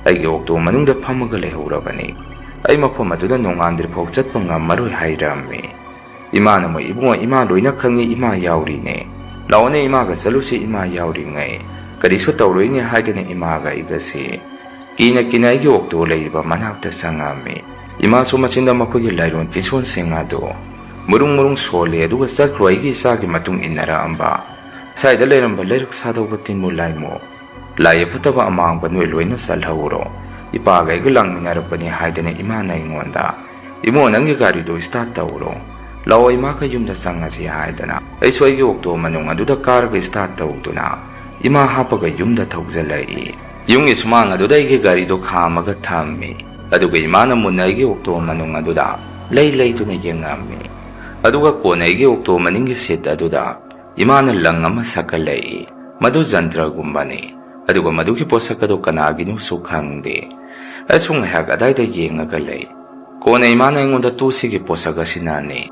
ꯑꯩꯒꯤ ꯑꯣꯛꯇꯣ ꯃꯅꯨꯡꯗ ꯐꯝꯃꯒ ꯂꯩꯍꯧꯔꯕꯅꯤ꯫ ꯑꯩ ꯃꯐꯝ ꯑꯗꯨꯗ ꯅꯣꯡꯉꯥꯟꯗ꯭ꯔꯤꯐꯥꯎ ꯆꯠꯄ ꯉꯝꯃꯔꯣꯏ ꯍꯥꯏꯔꯝꯃꯤ꯫ ꯏꯃꯥꯅ ꯑꯃꯨꯛ "ꯏꯕꯨꯡꯉꯣ, ꯏꯃꯥ ꯂꯣꯏꯅ ꯈꯪꯉꯤ, ꯏꯃꯥ ꯌꯥꯎꯔꯤꯅꯦ꯫ ꯂꯥꯛꯑꯣꯅꯦ, ꯏꯃꯥꯒ ꯆꯠꯂꯨꯁꯤ, ꯏꯃꯥ ꯌꯥꯎꯔꯤꯉꯩ꯫ ꯀꯔꯤꯁꯨ ꯇꯧꯔꯣꯏꯅꯦ" ꯍꯥꯏꯗꯅ ꯏꯃꯥꯒ ꯑꯩꯒꯁꯤ ꯀꯤꯅ ꯀꯤꯅ ꯑꯩꯒꯤ ꯑꯣꯛꯇꯣ ꯂꯩꯔꯤꯕ ꯃꯅꯥꯛꯇ ꯆꯪꯉꯝꯃꯤ꯫ ꯏꯃꯥꯁꯨ ꯃꯆꯤꯟꯗ ꯃꯈꯣꯏꯒꯤ ꯂꯥꯏꯔꯣꯟ ꯇꯤꯟꯁꯣꯟꯁꯤꯡ ꯑꯗꯨ ꯃꯔꯨꯡ ꯃꯔꯨꯡ ꯁꯣꯜꯂꯤ, ꯑꯗꯨꯒ ꯆꯠꯈ꯭ꯔꯣ, ꯑꯩꯒꯤ ꯏꯆꯥꯒꯤ ꯃꯇꯨꯡ ꯏꯟꯅꯔꯛꯑꯝꯕ ꯁ꯭ꯋꯥꯏꯗ ꯂꯩꯔꯝꯕ ꯂꯩꯔꯛ ꯁꯥꯗꯧꯕ ꯇꯤꯟꯃꯨ ꯂꯥꯏꯃꯨ, ꯂꯥꯏ ꯑꯐꯠꯇꯕ ꯑꯃꯥꯡꯕ ꯅꯣꯏ ꯂꯣꯏꯅ ꯆꯠꯍꯧꯔꯣ꯫ ꯏꯄꯥꯒ ꯑꯩꯒ ꯂꯥꯛꯃꯤꯟꯅꯔꯛꯄꯅꯤ ꯍꯥꯏꯗꯅ ꯏꯃꯥꯅ ꯑꯩꯉꯣꯟꯗ, "ꯏꯃꯣ, ꯅꯪꯒꯤ ꯒꯥꯔꯤꯗꯣ start ꯇꯧꯔꯣ, ꯂꯥꯛꯑꯣ, ꯏꯃꯥꯒ ꯌꯨꯝꯗ ꯆꯪꯉꯁꯤ" ꯍꯥꯏꯗꯅ ꯑꯩꯁꯨ ꯑꯩꯒꯤ ꯑꯣꯛꯇꯣ ꯃꯅꯨꯡ ꯑꯗꯨꯗ ꯀꯥꯔꯒ start ꯇꯧꯗꯨꯅ ꯏꯃꯥ ꯍꯥꯞꯄꯒ ꯌꯨꯝꯗ ꯊꯧꯖꯤꯜꯂꯛꯏ꯫ ꯌꯨꯝꯒꯤ ꯁꯨꯃꯥꯡ ꯑꯗꯨꯗ ꯑꯩꯒꯤ ꯒꯥꯔꯤꯗꯣ ꯈꯥꯝꯃꯒ ꯊꯝꯃꯤ, ꯑꯗꯨꯒ ꯏꯃꯥꯅ ꯃꯨꯟꯅ ꯑꯩꯒꯤ ꯑꯣꯛꯇꯣ ꯃꯅꯨꯡ ꯑꯗꯨꯗ ꯂꯩ ꯂꯩꯗꯨꯅ ꯌꯦꯡꯉꯝꯃꯤ꯫ ꯑꯗꯨꯒ ꯀꯣꯟꯅ ꯑꯩꯒꯤ ꯑꯣꯛꯇꯣ ꯃꯅꯤꯡꯒꯤ seat ꯑꯗꯨꯗ ꯏꯃꯥꯅ ꯂꯪ ꯑꯃ ꯁꯛꯀꯠꯂꯛꯏ꯫ ꯃꯗꯨ ꯖꯟꯇ꯭ꯔꯒꯨꯝꯕꯅꯤ꯫ ꯑꯗꯨꯒ ꯃꯗꯨꯒꯤ ꯄꯣꯠꯁꯛ ꯑꯗꯨ ꯀꯅꯥꯒꯤꯅꯣꯁꯨ ꯈꯪꯗꯦ꯫ ꯑꯩꯁꯨ ꯉꯥꯏꯍꯥꯛ ꯑꯗꯥꯏꯗ ꯌꯦꯡꯉꯒ ꯂꯩ꯫ ꯀꯣꯟꯅ ꯏꯃꯥꯅ ꯑꯩꯉꯣꯟꯗ, "ꯇꯨ, ꯁꯤꯒꯤ ꯄꯣꯠꯁꯛ ꯑꯁꯤꯅꯅꯤ꯫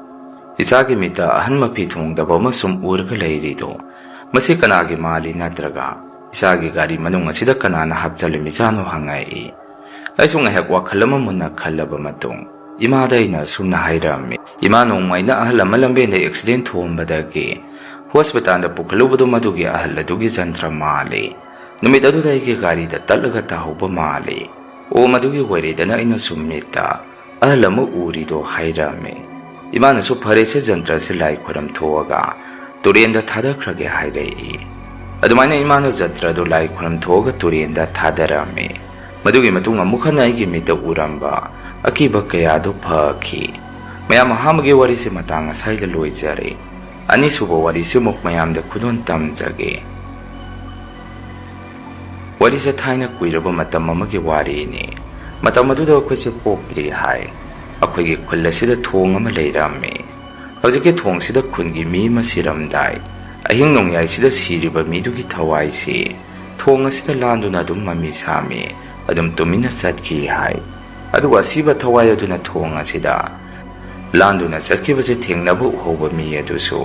ꯏꯆꯥꯒꯤ ꯃꯤꯠꯇ ꯑꯍꯟ ꯃꯐꯤ ꯊꯣꯡꯗꯕ ꯑꯃ ꯁꯨꯝ ꯎꯔꯒ ꯂꯩꯔꯤꯗꯣ, ꯃꯁꯤ ꯀꯅꯥꯒꯤ ꯃꯥꯜꯂꯤ, ꯅꯠꯇ꯭ꯔꯒ ꯏꯆꯥꯒꯤ ꯒꯥꯔꯤ ꯃꯅꯨꯡ ꯑꯁꯤꯗ ꯀꯅꯥꯅ ꯍꯥꯞꯆꯜꯂꯝꯃꯤꯖꯥꯠꯅꯣ?" ꯍꯪꯉꯛꯏ꯫ ꯑꯩꯁꯨ ꯉꯥꯏꯍꯥꯛ ꯋꯥꯈꯜ ꯑꯃ ꯃꯨꯟꯅ ꯈꯜꯂꯕ ꯃꯇꯨꯡ, ꯏꯃꯥꯗ ꯑꯩꯅ ꯑꯁꯨꯝꯅ ꯍꯥꯏꯔꯝꯃꯤ, "ꯏꯃꯥ, ꯅꯣꯡꯃ ꯑꯩꯅ ꯑꯍꯜ ꯑꯃ ꯂꯝꯕꯦꯟꯗ accident ꯊꯣꯛꯑꯝꯕꯗꯒꯤ ꯍꯣꯁꯄꯤꯇꯥꯜꯗ ꯄꯨꯈꯠꯂꯨꯕꯗꯣ ꯃꯗꯨꯒꯤ ꯑꯍꯜ ꯑꯗꯨꯒꯤ ꯖꯟꯇ꯭ꯔ ꯃꯥꯜꯂꯤ꯫ ꯅꯨꯃꯤꯠ ꯑꯗꯨꯗ ꯑꯩꯒꯤ ꯒꯥꯔꯤꯗ ꯇꯠꯂꯒ ꯇꯥꯍꯧꯕ ꯃꯥꯜꯂꯤ꯫ ꯑꯣ, ꯃꯗꯨꯒꯤ ꯑꯣꯏꯔꯦꯗꯅ ꯑꯩꯅꯁꯨ ꯃꯤꯠꯇ ꯑꯍꯜ ꯑꯃ ꯎꯔꯤꯗꯣ" ꯍꯥꯏꯔꯝꯃꯤ꯫ ꯏꯃꯥꯅꯁꯨ, "ꯐꯔꯦꯁꯦ, ꯖꯟꯇ꯭ꯔꯁꯦ ꯂꯥꯏ ꯈꯨꯔꯝ ꯊꯣꯛꯑꯒ ꯇꯨꯔꯦꯟꯗ ꯊꯥꯗꯈ꯭ꯔꯒꯦ" ꯍꯥꯏꯔꯛꯏ꯫ ꯑꯗꯨꯃꯥꯏꯅ ꯏꯃꯥꯅ ꯖꯟꯇ꯭ꯔꯗꯨ ꯂꯥꯏ ꯈꯨꯔꯝ ꯊꯣꯛꯑꯒ ꯇꯨꯔꯦꯟꯗ ꯊꯥꯗꯔꯝꯃꯤ꯫ ꯃꯗꯨꯒꯤ ꯃꯇꯨꯡ ꯑꯃꯨꯛ ꯍꯟꯅ ꯑꯩꯒꯤ ꯃꯤꯠꯇ ꯎꯔꯝꯕ ꯑꯀꯤꯕ ꯀꯌꯥꯗꯨ ꯐꯈꯤ꯫ ꯃꯌꯥꯝ, ꯑꯍꯥꯟꯕꯒꯤ ꯋꯥꯔꯤꯁꯦ ꯃꯇꯥꯡ ꯑꯁꯥꯏꯗ ꯂꯣꯏꯖꯔꯦ꯫ ꯑꯅꯤꯁꯨꯕ ꯋꯥꯔꯤꯁꯤ ꯑꯃꯨꯛ ꯃꯌꯥꯝꯗ ꯈꯨꯗꯣꯜ ꯇꯝꯖꯒꯦ꯫ ꯋꯥꯔꯤꯁꯦ ꯊꯥꯏꯅ ꯀꯨꯏꯔꯕ ꯃꯇꯝ ꯑꯃꯒꯤ ꯋꯥꯔꯤꯅꯤ꯫ ꯃꯇꯝ ꯑꯗꯨꯗ ꯑꯩꯈꯣꯏꯁꯦ ꯄꯣꯛꯇ꯭ꯔꯤ ꯍꯥꯏ꯫ ꯑꯩꯈꯣꯏꯒꯤ ꯈꯨꯜ ꯑꯁꯤꯗ ꯊꯣꯡ ꯑꯃ ꯂꯩꯔꯝꯃꯤ꯫ ꯍꯧꯖꯤꯛꯀꯤ ꯊꯣꯡꯁꯤꯗ ꯈꯨꯟꯒꯤ ꯃꯤ ꯑꯃ ꯁꯤꯔꯝꯗꯥꯏ, ꯑꯍꯤꯡ ꯅꯣꯡꯌꯥꯏꯁꯤꯗ ꯁꯤꯔꯤꯕ ꯃꯤꯗꯨꯒꯤ ꯊꯋꯥꯏꯁꯤ ꯊꯣꯡ ꯑꯁꯤꯗ ꯂꯥꯟꯗꯨꯅ ꯑꯗꯨꯝ ꯃꯃꯤ ꯁꯥꯃꯤ, ꯑꯗꯨꯝ ꯇꯨꯃꯤꯟꯅ ꯆꯠꯈꯤ ꯍꯥꯏ꯫ ꯑꯗꯨꯒ ꯑꯁꯤꯕ ꯊꯋꯥꯏ ꯑꯗꯨꯅ ꯊꯣꯡ ꯑꯁꯤꯗ ꯂꯥꯟꯗꯨꯅ ꯆꯠꯈꯤꯕꯁꯦ ꯊꯦꯡꯅꯕ ꯎꯍꯧꯕ ꯃꯤ ꯑꯗꯨꯁꯨ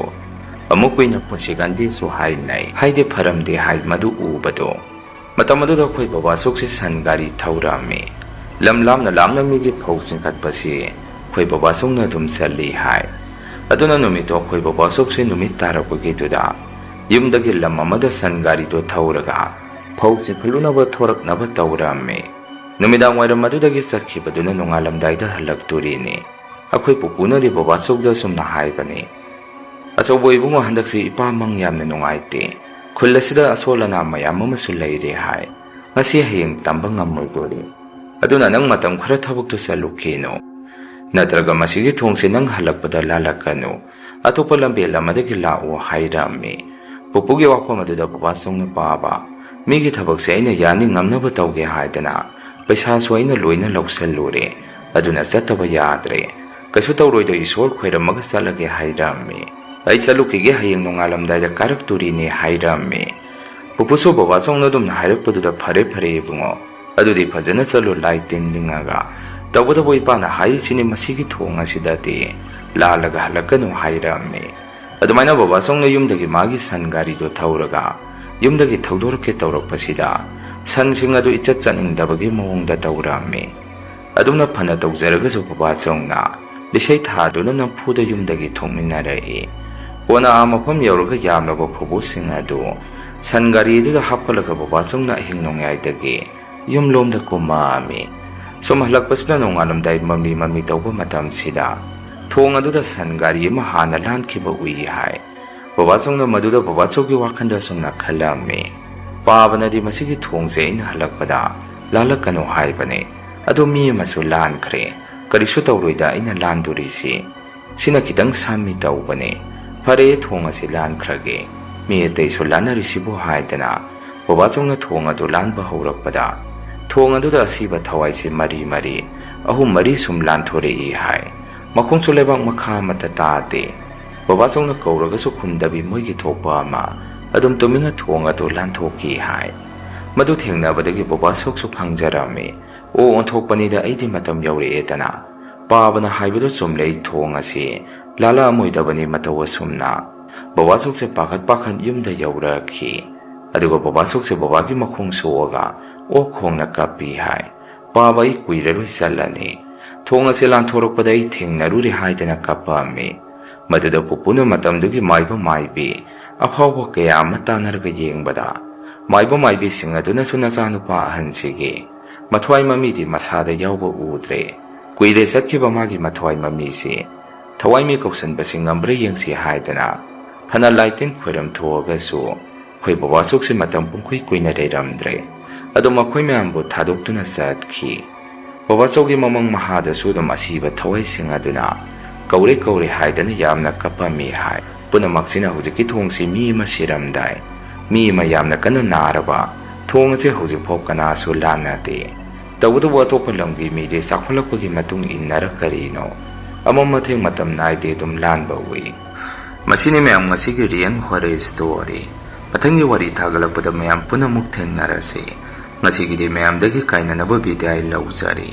ꯑꯃꯨꯛ ꯀꯨꯏꯅ ꯄꯨꯟꯁꯤꯒꯟꯗꯦꯁꯨ ꯍꯥꯏꯅꯩ, ꯍꯥꯏꯗꯤ ꯐꯔꯝꯗꯦ ꯍꯥꯏ ꯃꯗꯨ ꯎꯕꯗꯣ꯫ ꯃꯇꯝ ꯑꯗꯨꯗ ꯑꯩꯈꯣꯏ ꯕꯕꯥ ꯁꯣꯛꯁꯦ ꯁꯟ ꯒꯥꯔꯤ ꯊꯧꯔꯝꯃꯤ꯫ ꯂꯝ ꯂꯥꯞꯅ ꯂꯥꯞꯅ ꯃꯤꯒꯤ ꯐꯧ ꯆꯤꯡꯈꯠꯄꯁꯤ ꯑꯩꯈꯣꯏ ꯕꯕꯥ ꯁꯣꯛꯅ ꯑꯗꯨꯝ ꯆꯠꯂꯤ ꯍꯥꯏ꯫ ꯑꯗꯨꯅ ꯅꯨꯃꯤꯠꯇꯣ ꯑꯩꯈꯣꯏ ꯕꯕꯥ ꯁꯣꯛꯁꯦ ꯅꯨꯃꯤꯠ ꯇꯥꯔꯛꯄꯒꯤꯗꯨꯗ ꯌꯨꯝꯗꯒꯤ ꯂꯝ ꯑꯃꯗ ꯁꯟ ꯒꯥꯔꯤꯗꯣ ꯊꯧꯔꯒ ꯐꯧ ꯆꯤꯡꯈꯠꯂꯨꯅꯕ ꯊꯣꯔꯛꯅꯕ ꯇꯧꯔꯝꯃꯤ꯫ ꯅꯨꯃꯤꯗꯥꯡ ꯋꯥꯏꯔꯝ ꯑꯗꯨꯗꯒꯤ ꯆꯠꯈꯤꯕꯗꯨꯅ ꯅꯣꯡꯉꯥꯜꯂꯝꯗꯥꯏꯗ ꯍꯜꯂꯛꯇꯣꯔꯤꯅꯤ꯫ ꯑꯩꯈꯣꯏ ꯄꯨꯄꯨꯅꯗꯤ ꯕꯕꯥꯆꯧꯗ ꯑꯁꯨꯝꯅ ꯍꯥꯏꯕꯅꯤ, "ꯑꯆꯧꯕ ꯏꯕꯨꯡꯉꯣ, ꯍꯟꯗꯛꯁꯤ ꯏꯄꯥ ꯃꯪ ꯌꯥꯝꯅ ꯅꯨꯡꯉꯥꯏꯇꯦ꯫ ꯈꯨꯜ ꯑꯁꯤꯗ ꯑꯁꯣꯜ ꯑꯅꯥ ꯃꯌꯥꯝ ꯑꯃꯁꯨ ꯂꯩꯔꯦ ꯍꯥꯏ꯫ ꯉꯁꯤ ꯍꯌꯦꯡ ꯇꯝꯕ ꯉꯝꯃꯣꯏꯗꯣꯔꯤ꯫ ꯑꯗꯨꯅ ꯅꯪ ꯃꯇꯝ ꯈꯔ ꯊꯕꯛꯇꯨ ꯆꯠꯂꯨꯈꯤꯅꯣ꯫ ꯅꯠꯇ꯭ꯔꯒ ꯃꯁꯤꯒꯤ ꯊꯣꯡꯁꯦ ꯅꯪ ꯍꯜꯂꯛꯄꯗ ꯂꯥꯜꯂꯛꯀꯅꯨ꯫ ꯑꯇꯣꯞꯄ ꯂꯝꯕꯦꯜ ꯑꯃꯗꯒꯤ ꯂꯥꯛꯑꯣ" ꯍꯥꯏꯔꯝꯃꯤ꯫ ꯄꯨꯄꯨꯒꯤ ꯋꯥꯐꯝ ꯑꯗꯨꯗ ꯕꯕꯥꯆꯧꯅ, "ꯄꯥꯕ, ꯃꯤꯒꯤ ꯊꯕꯛꯁꯦ ꯑꯩꯅ ꯌꯥꯅꯤ ꯉꯝꯅꯕ ꯇꯧꯒꯦ ꯍꯥꯏꯗꯅ ꯄꯩꯁꯥꯁꯨ ꯑꯩꯅ ꯂꯣꯏꯅ ꯂꯧꯁꯜꯂꯨꯔꯦ꯫ ꯑꯗꯨꯅ ꯆꯠꯇꯕ ꯌꯥꯗ꯭ꯔꯦ꯫ ꯀꯩꯁꯨ ꯇꯧꯔꯣꯏꯗ, ꯏꯁꯣꯔ ꯈꯣꯏꯔꯝꯃꯒ ꯆꯠꯂꯒꯦ" ꯍꯥꯏꯔꯝꯃꯤ꯫ "ꯑꯩ ꯆꯠꯂꯨꯈꯤꯒꯦ, ꯍꯌꯦꯡ ꯅꯣꯡꯉꯥꯜꯂꯝꯗꯥꯏꯗ ꯀꯥꯔꯛꯇꯣꯔꯤꯅꯦ" ꯍꯥꯏꯔꯝꯃꯤ꯫ ꯄꯨꯄꯨꯁꯨ ꯕꯕꯥꯆꯧꯅ ꯑꯗꯨꯝꯅ ꯍꯥꯏꯔꯛꯄꯗꯨꯗ, "ꯐꯔꯦ ꯐꯔꯦ ꯏꯕꯨꯡꯉꯣ, ꯑꯗꯨꯗꯤ ꯐꯖꯅ ꯆꯠꯂꯨ, ꯂꯥꯏ ꯇꯤꯟ ꯅꯤꯡꯉꯒ꯫ ꯇꯧꯕꯇꯕꯨ ꯏꯄꯥꯅ ꯍꯥꯏꯔꯤꯁꯤꯅꯤ, ꯃꯁꯤꯒꯤ ꯊꯣꯡ ꯑꯁꯤꯗꯗꯤ ꯂꯥꯜꯂꯒ ꯍꯜꯂꯛꯀꯅꯨ" ꯍꯥꯏꯔꯝꯃꯤ꯫ ꯑꯗꯨꯃꯥꯏꯅ ꯕꯕꯥꯆꯧꯅ ꯌꯨꯝꯗꯒꯤ ꯃꯥꯒꯤ ꯁꯟ ꯒꯥꯔꯤꯗꯨ ꯊꯧꯔꯒ ꯌꯨꯝꯗꯒꯤ ꯊꯧꯗꯣꯔꯛꯀꯦ ꯇꯧꯔꯛꯄꯁꯤꯗ, ꯁꯟꯁꯤꯡ ꯑꯗꯨ ꯏꯆꯠ ꯆꯠꯅꯤꯡꯗꯕꯒꯤ ꯃꯑꯣꯡꯗ ꯇꯧꯔꯝꯃꯤ꯫ ꯑꯗꯨꯝꯅ ꯐꯅ ꯇꯧꯖꯔꯒꯁꯨ ꯕꯕꯥꯆꯧꯅ ꯂꯤꯁꯩ ꯊꯥꯗꯨꯅ ꯅꯝꯐꯨꯗ ꯌꯨꯝꯗꯒꯤ ꯊꯣꯛꯃꯤꯟꯅꯔꯛꯏ꯫ ꯀꯣꯟꯅ ꯑꯥ ꯃꯐꯝ ꯌꯧꯔꯒ ꯌꯥꯝꯂꯕ ꯐꯧꯕꯣꯠꯁꯤꯡ ꯑꯗꯨ ꯁꯟ ꯒꯥꯔꯤ ꯑꯗꯨꯗ ꯍꯥꯞꯀꯠꯂꯒ ꯕꯕꯥꯆꯧꯅ ꯑꯍꯤꯡ ꯅꯣꯡꯌꯥꯏꯗꯒꯤ ꯌꯨꯝꯂꯣꯝꯗ ꯀꯨꯝꯃꯛꯑꯝꯃꯤ꯫ ꯁꯨꯝ ꯍꯜꯂꯛꯄꯁꯤꯅ ꯅꯣꯡꯉꯥꯜꯂꯝꯗꯥꯏ ꯃꯝꯂꯤ ꯃꯝꯂꯤ ꯇꯧꯕ ꯃꯇꯝꯁꯤꯗ ꯊꯣꯡ ꯑꯗꯨꯗ ꯁꯟ ꯒꯥꯔꯤ ꯑꯃ ꯍꯥꯟꯅ ꯂꯥꯟꯈꯤꯕ ꯎꯏ ꯍꯥꯏ꯫ ꯕꯕꯥꯆꯧꯅ ꯃꯗꯨꯗ ꯕꯕꯥꯆꯧꯒꯤ ꯋꯥꯈꯜꯗ ꯑꯁꯨꯝꯅ ꯈꯜꯂꯝꯃꯤ, "ꯄꯥꯕꯅꯗꯤ ꯃꯁꯤꯒꯤ ꯊꯣꯡꯁꯦ ꯑꯩꯅ ꯍꯜꯂꯛꯄꯗ ꯂꯥꯜꯂꯛꯀꯅꯨ ꯍꯥꯏꯕꯅꯦ꯫ ꯑꯗꯣ ꯃꯤ ꯑꯃꯁꯨ ꯂꯥꯟꯈ꯭ꯔꯦ꯫ ꯀꯔꯤꯁꯨ ꯇꯧꯔꯣꯏꯗ ꯑꯩꯅ ꯂꯥꯟꯗꯣꯔꯤꯁꯤ꯫ ꯁꯤꯅ ꯈꯤꯇꯪ ꯁꯥꯟꯃꯤ ꯇꯧꯕꯅꯦ꯫ ꯐꯔꯦ, ꯊꯣꯡ ꯑꯁꯤ ꯂꯥꯟꯈ꯭ꯔꯒꯦ꯫ ꯃꯤ ꯑꯇꯩꯁꯨ ꯂꯥꯟꯅꯔꯤꯁꯤꯕꯨ" ꯍꯥꯏꯗꯅ ꯕꯕꯥꯆꯧꯅ ꯊꯣꯡ ꯑꯗꯨ ꯂꯥꯟꯕ ꯍꯧꯔꯛꯄꯗ, ꯊꯣꯡ ꯑꯗꯨꯗ ꯑꯁꯤꯕ ꯊꯋꯥꯏꯁꯤ ꯃꯔꯤ ꯃꯔꯤ, ꯑꯍꯨꯝ ꯃꯔꯤ ꯁꯨꯝ ꯂꯥꯟꯊꯣꯔꯛꯏ ꯍꯥꯏ꯫ ꯃꯈꯣꯡꯁꯨ ꯂꯩꯕꯥꯛ ꯃꯈꯥ ꯑꯃꯠꯇ ꯇꯥꯗꯦ꯫ ꯕꯕꯥꯆꯧꯅ ꯀꯧꯔꯒꯁꯨ ꯈꯨꯝꯗꯕꯤ, ꯃꯣꯏꯒꯤ ꯊꯣꯛꯄ ꯑꯃ ꯑꯗꯨꯝ ꯇꯨꯃꯤꯟꯅ ꯊꯣꯡ ꯑꯗꯨ ꯂꯥꯟꯊꯣꯛꯈꯤ ꯍꯥꯏ꯫ ꯃꯗꯨ ꯊꯦꯡꯅꯕꯗꯒꯤ ꯕꯕꯥꯆꯧꯁꯨ ꯈꯪꯖꯔꯝꯃꯤ꯫ "ꯑꯣ, ꯑꯣꯟꯊꯣꯛꯄꯅꯤꯗ, ꯑꯩꯗꯤ ꯃꯇꯝ ꯌꯧꯔꯛꯑꯦꯗꯅ꯫ ꯄꯥꯕꯅ ꯍꯥꯏꯕꯗꯨ ꯆꯨꯝꯂꯦ, ꯊꯣꯡ ꯑꯁꯤ ꯂꯥꯜꯂꯛꯑꯝꯃꯣꯏꯗꯕꯅꯤ ꯃꯇꯧ ꯑꯁꯨꯝꯅ"꯫ ꯕꯕꯥꯆꯧꯁꯦ ꯄꯥꯈꯠ ꯄꯥꯈꯠ ꯌꯨꯝꯗ ꯌꯧꯔꯛꯈꯤ꯫ ꯑꯗꯨꯒ ꯕꯕꯥꯆꯧꯁꯦ ꯕꯕꯥꯒꯤ ꯃꯈꯣꯡ ꯁꯣꯛꯑꯒ ꯑꯣꯛ ꯈꯣꯡꯅ ꯀꯞꯄꯤ ꯍꯥꯏ꯫ "ꯄꯥꯕ, ꯑꯩ ꯀꯨꯏꯔꯔꯣꯏ ꯆꯠꯂꯅꯤ꯫ ꯊꯣꯡ ꯑꯁꯤ ꯂꯥꯟꯊꯣꯔꯛꯄꯗ ꯑꯩ ꯊꯦꯡꯅꯔꯨꯔꯦ" ꯍꯥꯏꯗꯅ ꯀꯞꯄꯝꯃꯤ꯫ ꯃꯗꯨꯗ ꯄꯨꯄꯨꯅ ꯃꯇꯝꯗꯨꯒꯤ ꯃꯥꯏꯕ ꯃꯥꯏꯕꯤ ꯑꯐꯥꯎꯕ ꯀꯌꯥ ꯑꯃ ꯇꯥꯟꯅꯔꯒ ꯌꯦꯡꯕꯗ, ꯃꯥꯏꯕ ꯃꯥꯏꯕꯤꯁꯤꯡ ꯑꯗꯨꯅꯁꯨ ꯅꯆꯥꯅꯨꯄꯥ ꯑꯍꯟꯁꯤꯒꯤ ꯃꯊ꯭ꯋꯥꯏ ꯃꯃꯤꯗꯤ ꯃꯁꯥꯗ ꯌꯥꯎꯕ ꯎꯗ꯭ꯔꯦ꯫ ꯀꯨꯏꯔꯦ ꯆꯠꯈꯤꯕ ꯃꯥꯒꯤ ꯃꯊ꯭ꯋꯥꯏ ꯃꯃꯤꯁꯤ꯫ ꯊꯋꯥꯏ ꯃꯤ ꯀꯧꯁꯟꯕꯁꯤ ꯉꯝꯕ꯭ꯔꯥ ꯌꯦꯡꯁꯤ ꯍꯥꯏꯗꯅ ꯐꯅ ꯂꯥꯏꯇꯤꯟ ꯈꯣꯏꯔꯝ ꯊꯣꯛꯑꯒꯁꯨ ꯑꯩꯈꯣꯏ ꯕꯕꯥ ꯆꯧꯁꯤ ꯃꯇꯝ ꯄꯨꯡꯀꯨꯏ ꯀꯨꯏꯅ ꯂꯩꯔꯝꯗ꯭ꯔꯦ꯫ ꯑꯗꯨꯝ ꯑꯩꯈꯣꯏ ꯃꯌꯥꯝꯕꯨ ꯊꯥꯗꯣꯛꯇꯨꯅ ꯆꯠꯈꯤ꯫ ꯕꯕꯥ ꯆꯧꯒꯤ ꯃꯃꯪ ꯃꯍꯥꯗꯁꯨ ꯑꯗꯨꯝ ꯑꯁꯤꯕ ꯊꯋꯥꯏꯁꯤꯡ ꯑꯗꯨꯅ ꯀꯧꯔꯦ ꯀꯧꯔꯦ ꯍꯥꯏꯗꯅ ꯌꯥꯝꯅ ꯀꯞꯄꯝꯃꯤ ꯍꯥꯏ꯫ ꯄꯨꯝꯅꯃꯛꯁꯤꯅ ꯍꯧꯖꯤꯛꯀꯤ ꯊꯣꯡꯁꯤ ꯃꯤ ꯑꯃ ꯁꯤꯔꯝꯗꯥꯏ, ꯃꯤ ꯑꯃ ꯌꯥꯝꯅ ꯀꯟꯅ ꯅꯥꯔꯕ ꯊꯣꯡ ꯑꯁꯦ ꯍꯧꯖꯤꯛꯐꯥꯎ ꯀꯅꯥꯁꯨ ꯂꯥꯟꯅꯗꯦ꯫ ꯇꯧꯕꯇꯕꯨ ꯑꯇꯣꯞꯄ ꯂꯝꯒꯤ ꯃꯤꯗꯤ ꯆꯥꯎꯈꯠꯂꯛꯄꯒꯤ ꯃꯇꯨꯡ ꯏꯟꯅꯔ ꯀꯔꯤꯅꯣ ꯑꯃꯝ ꯑꯊꯦꯡ ꯃꯇꯝ ꯅꯥꯏꯗꯦ ꯑꯗꯨꯝ ꯂꯥꯟꯕ ꯎꯏ꯫ ꯃꯁꯤꯅꯤ ꯃꯌꯥꯝ ꯉꯁꯤꯒꯤ real horror story꯫ ꯃꯊꯪꯒꯤ ꯋꯥꯔꯤ ꯊꯥꯒꯠꯂꯛꯄꯗ ꯃꯌꯥꯝ ꯄꯨꯟꯅ ꯑꯃꯨꯛ ꯊꯦꯡꯅꯔꯁꯤ꯫ ꯉꯁꯤꯒꯤꯗꯤ ꯃꯌꯥꯝꯗꯒꯤ ꯀꯥꯏꯅꯅꯕ ꯕꯤꯗꯥꯏ ꯂꯧꯖꯔꯤ꯫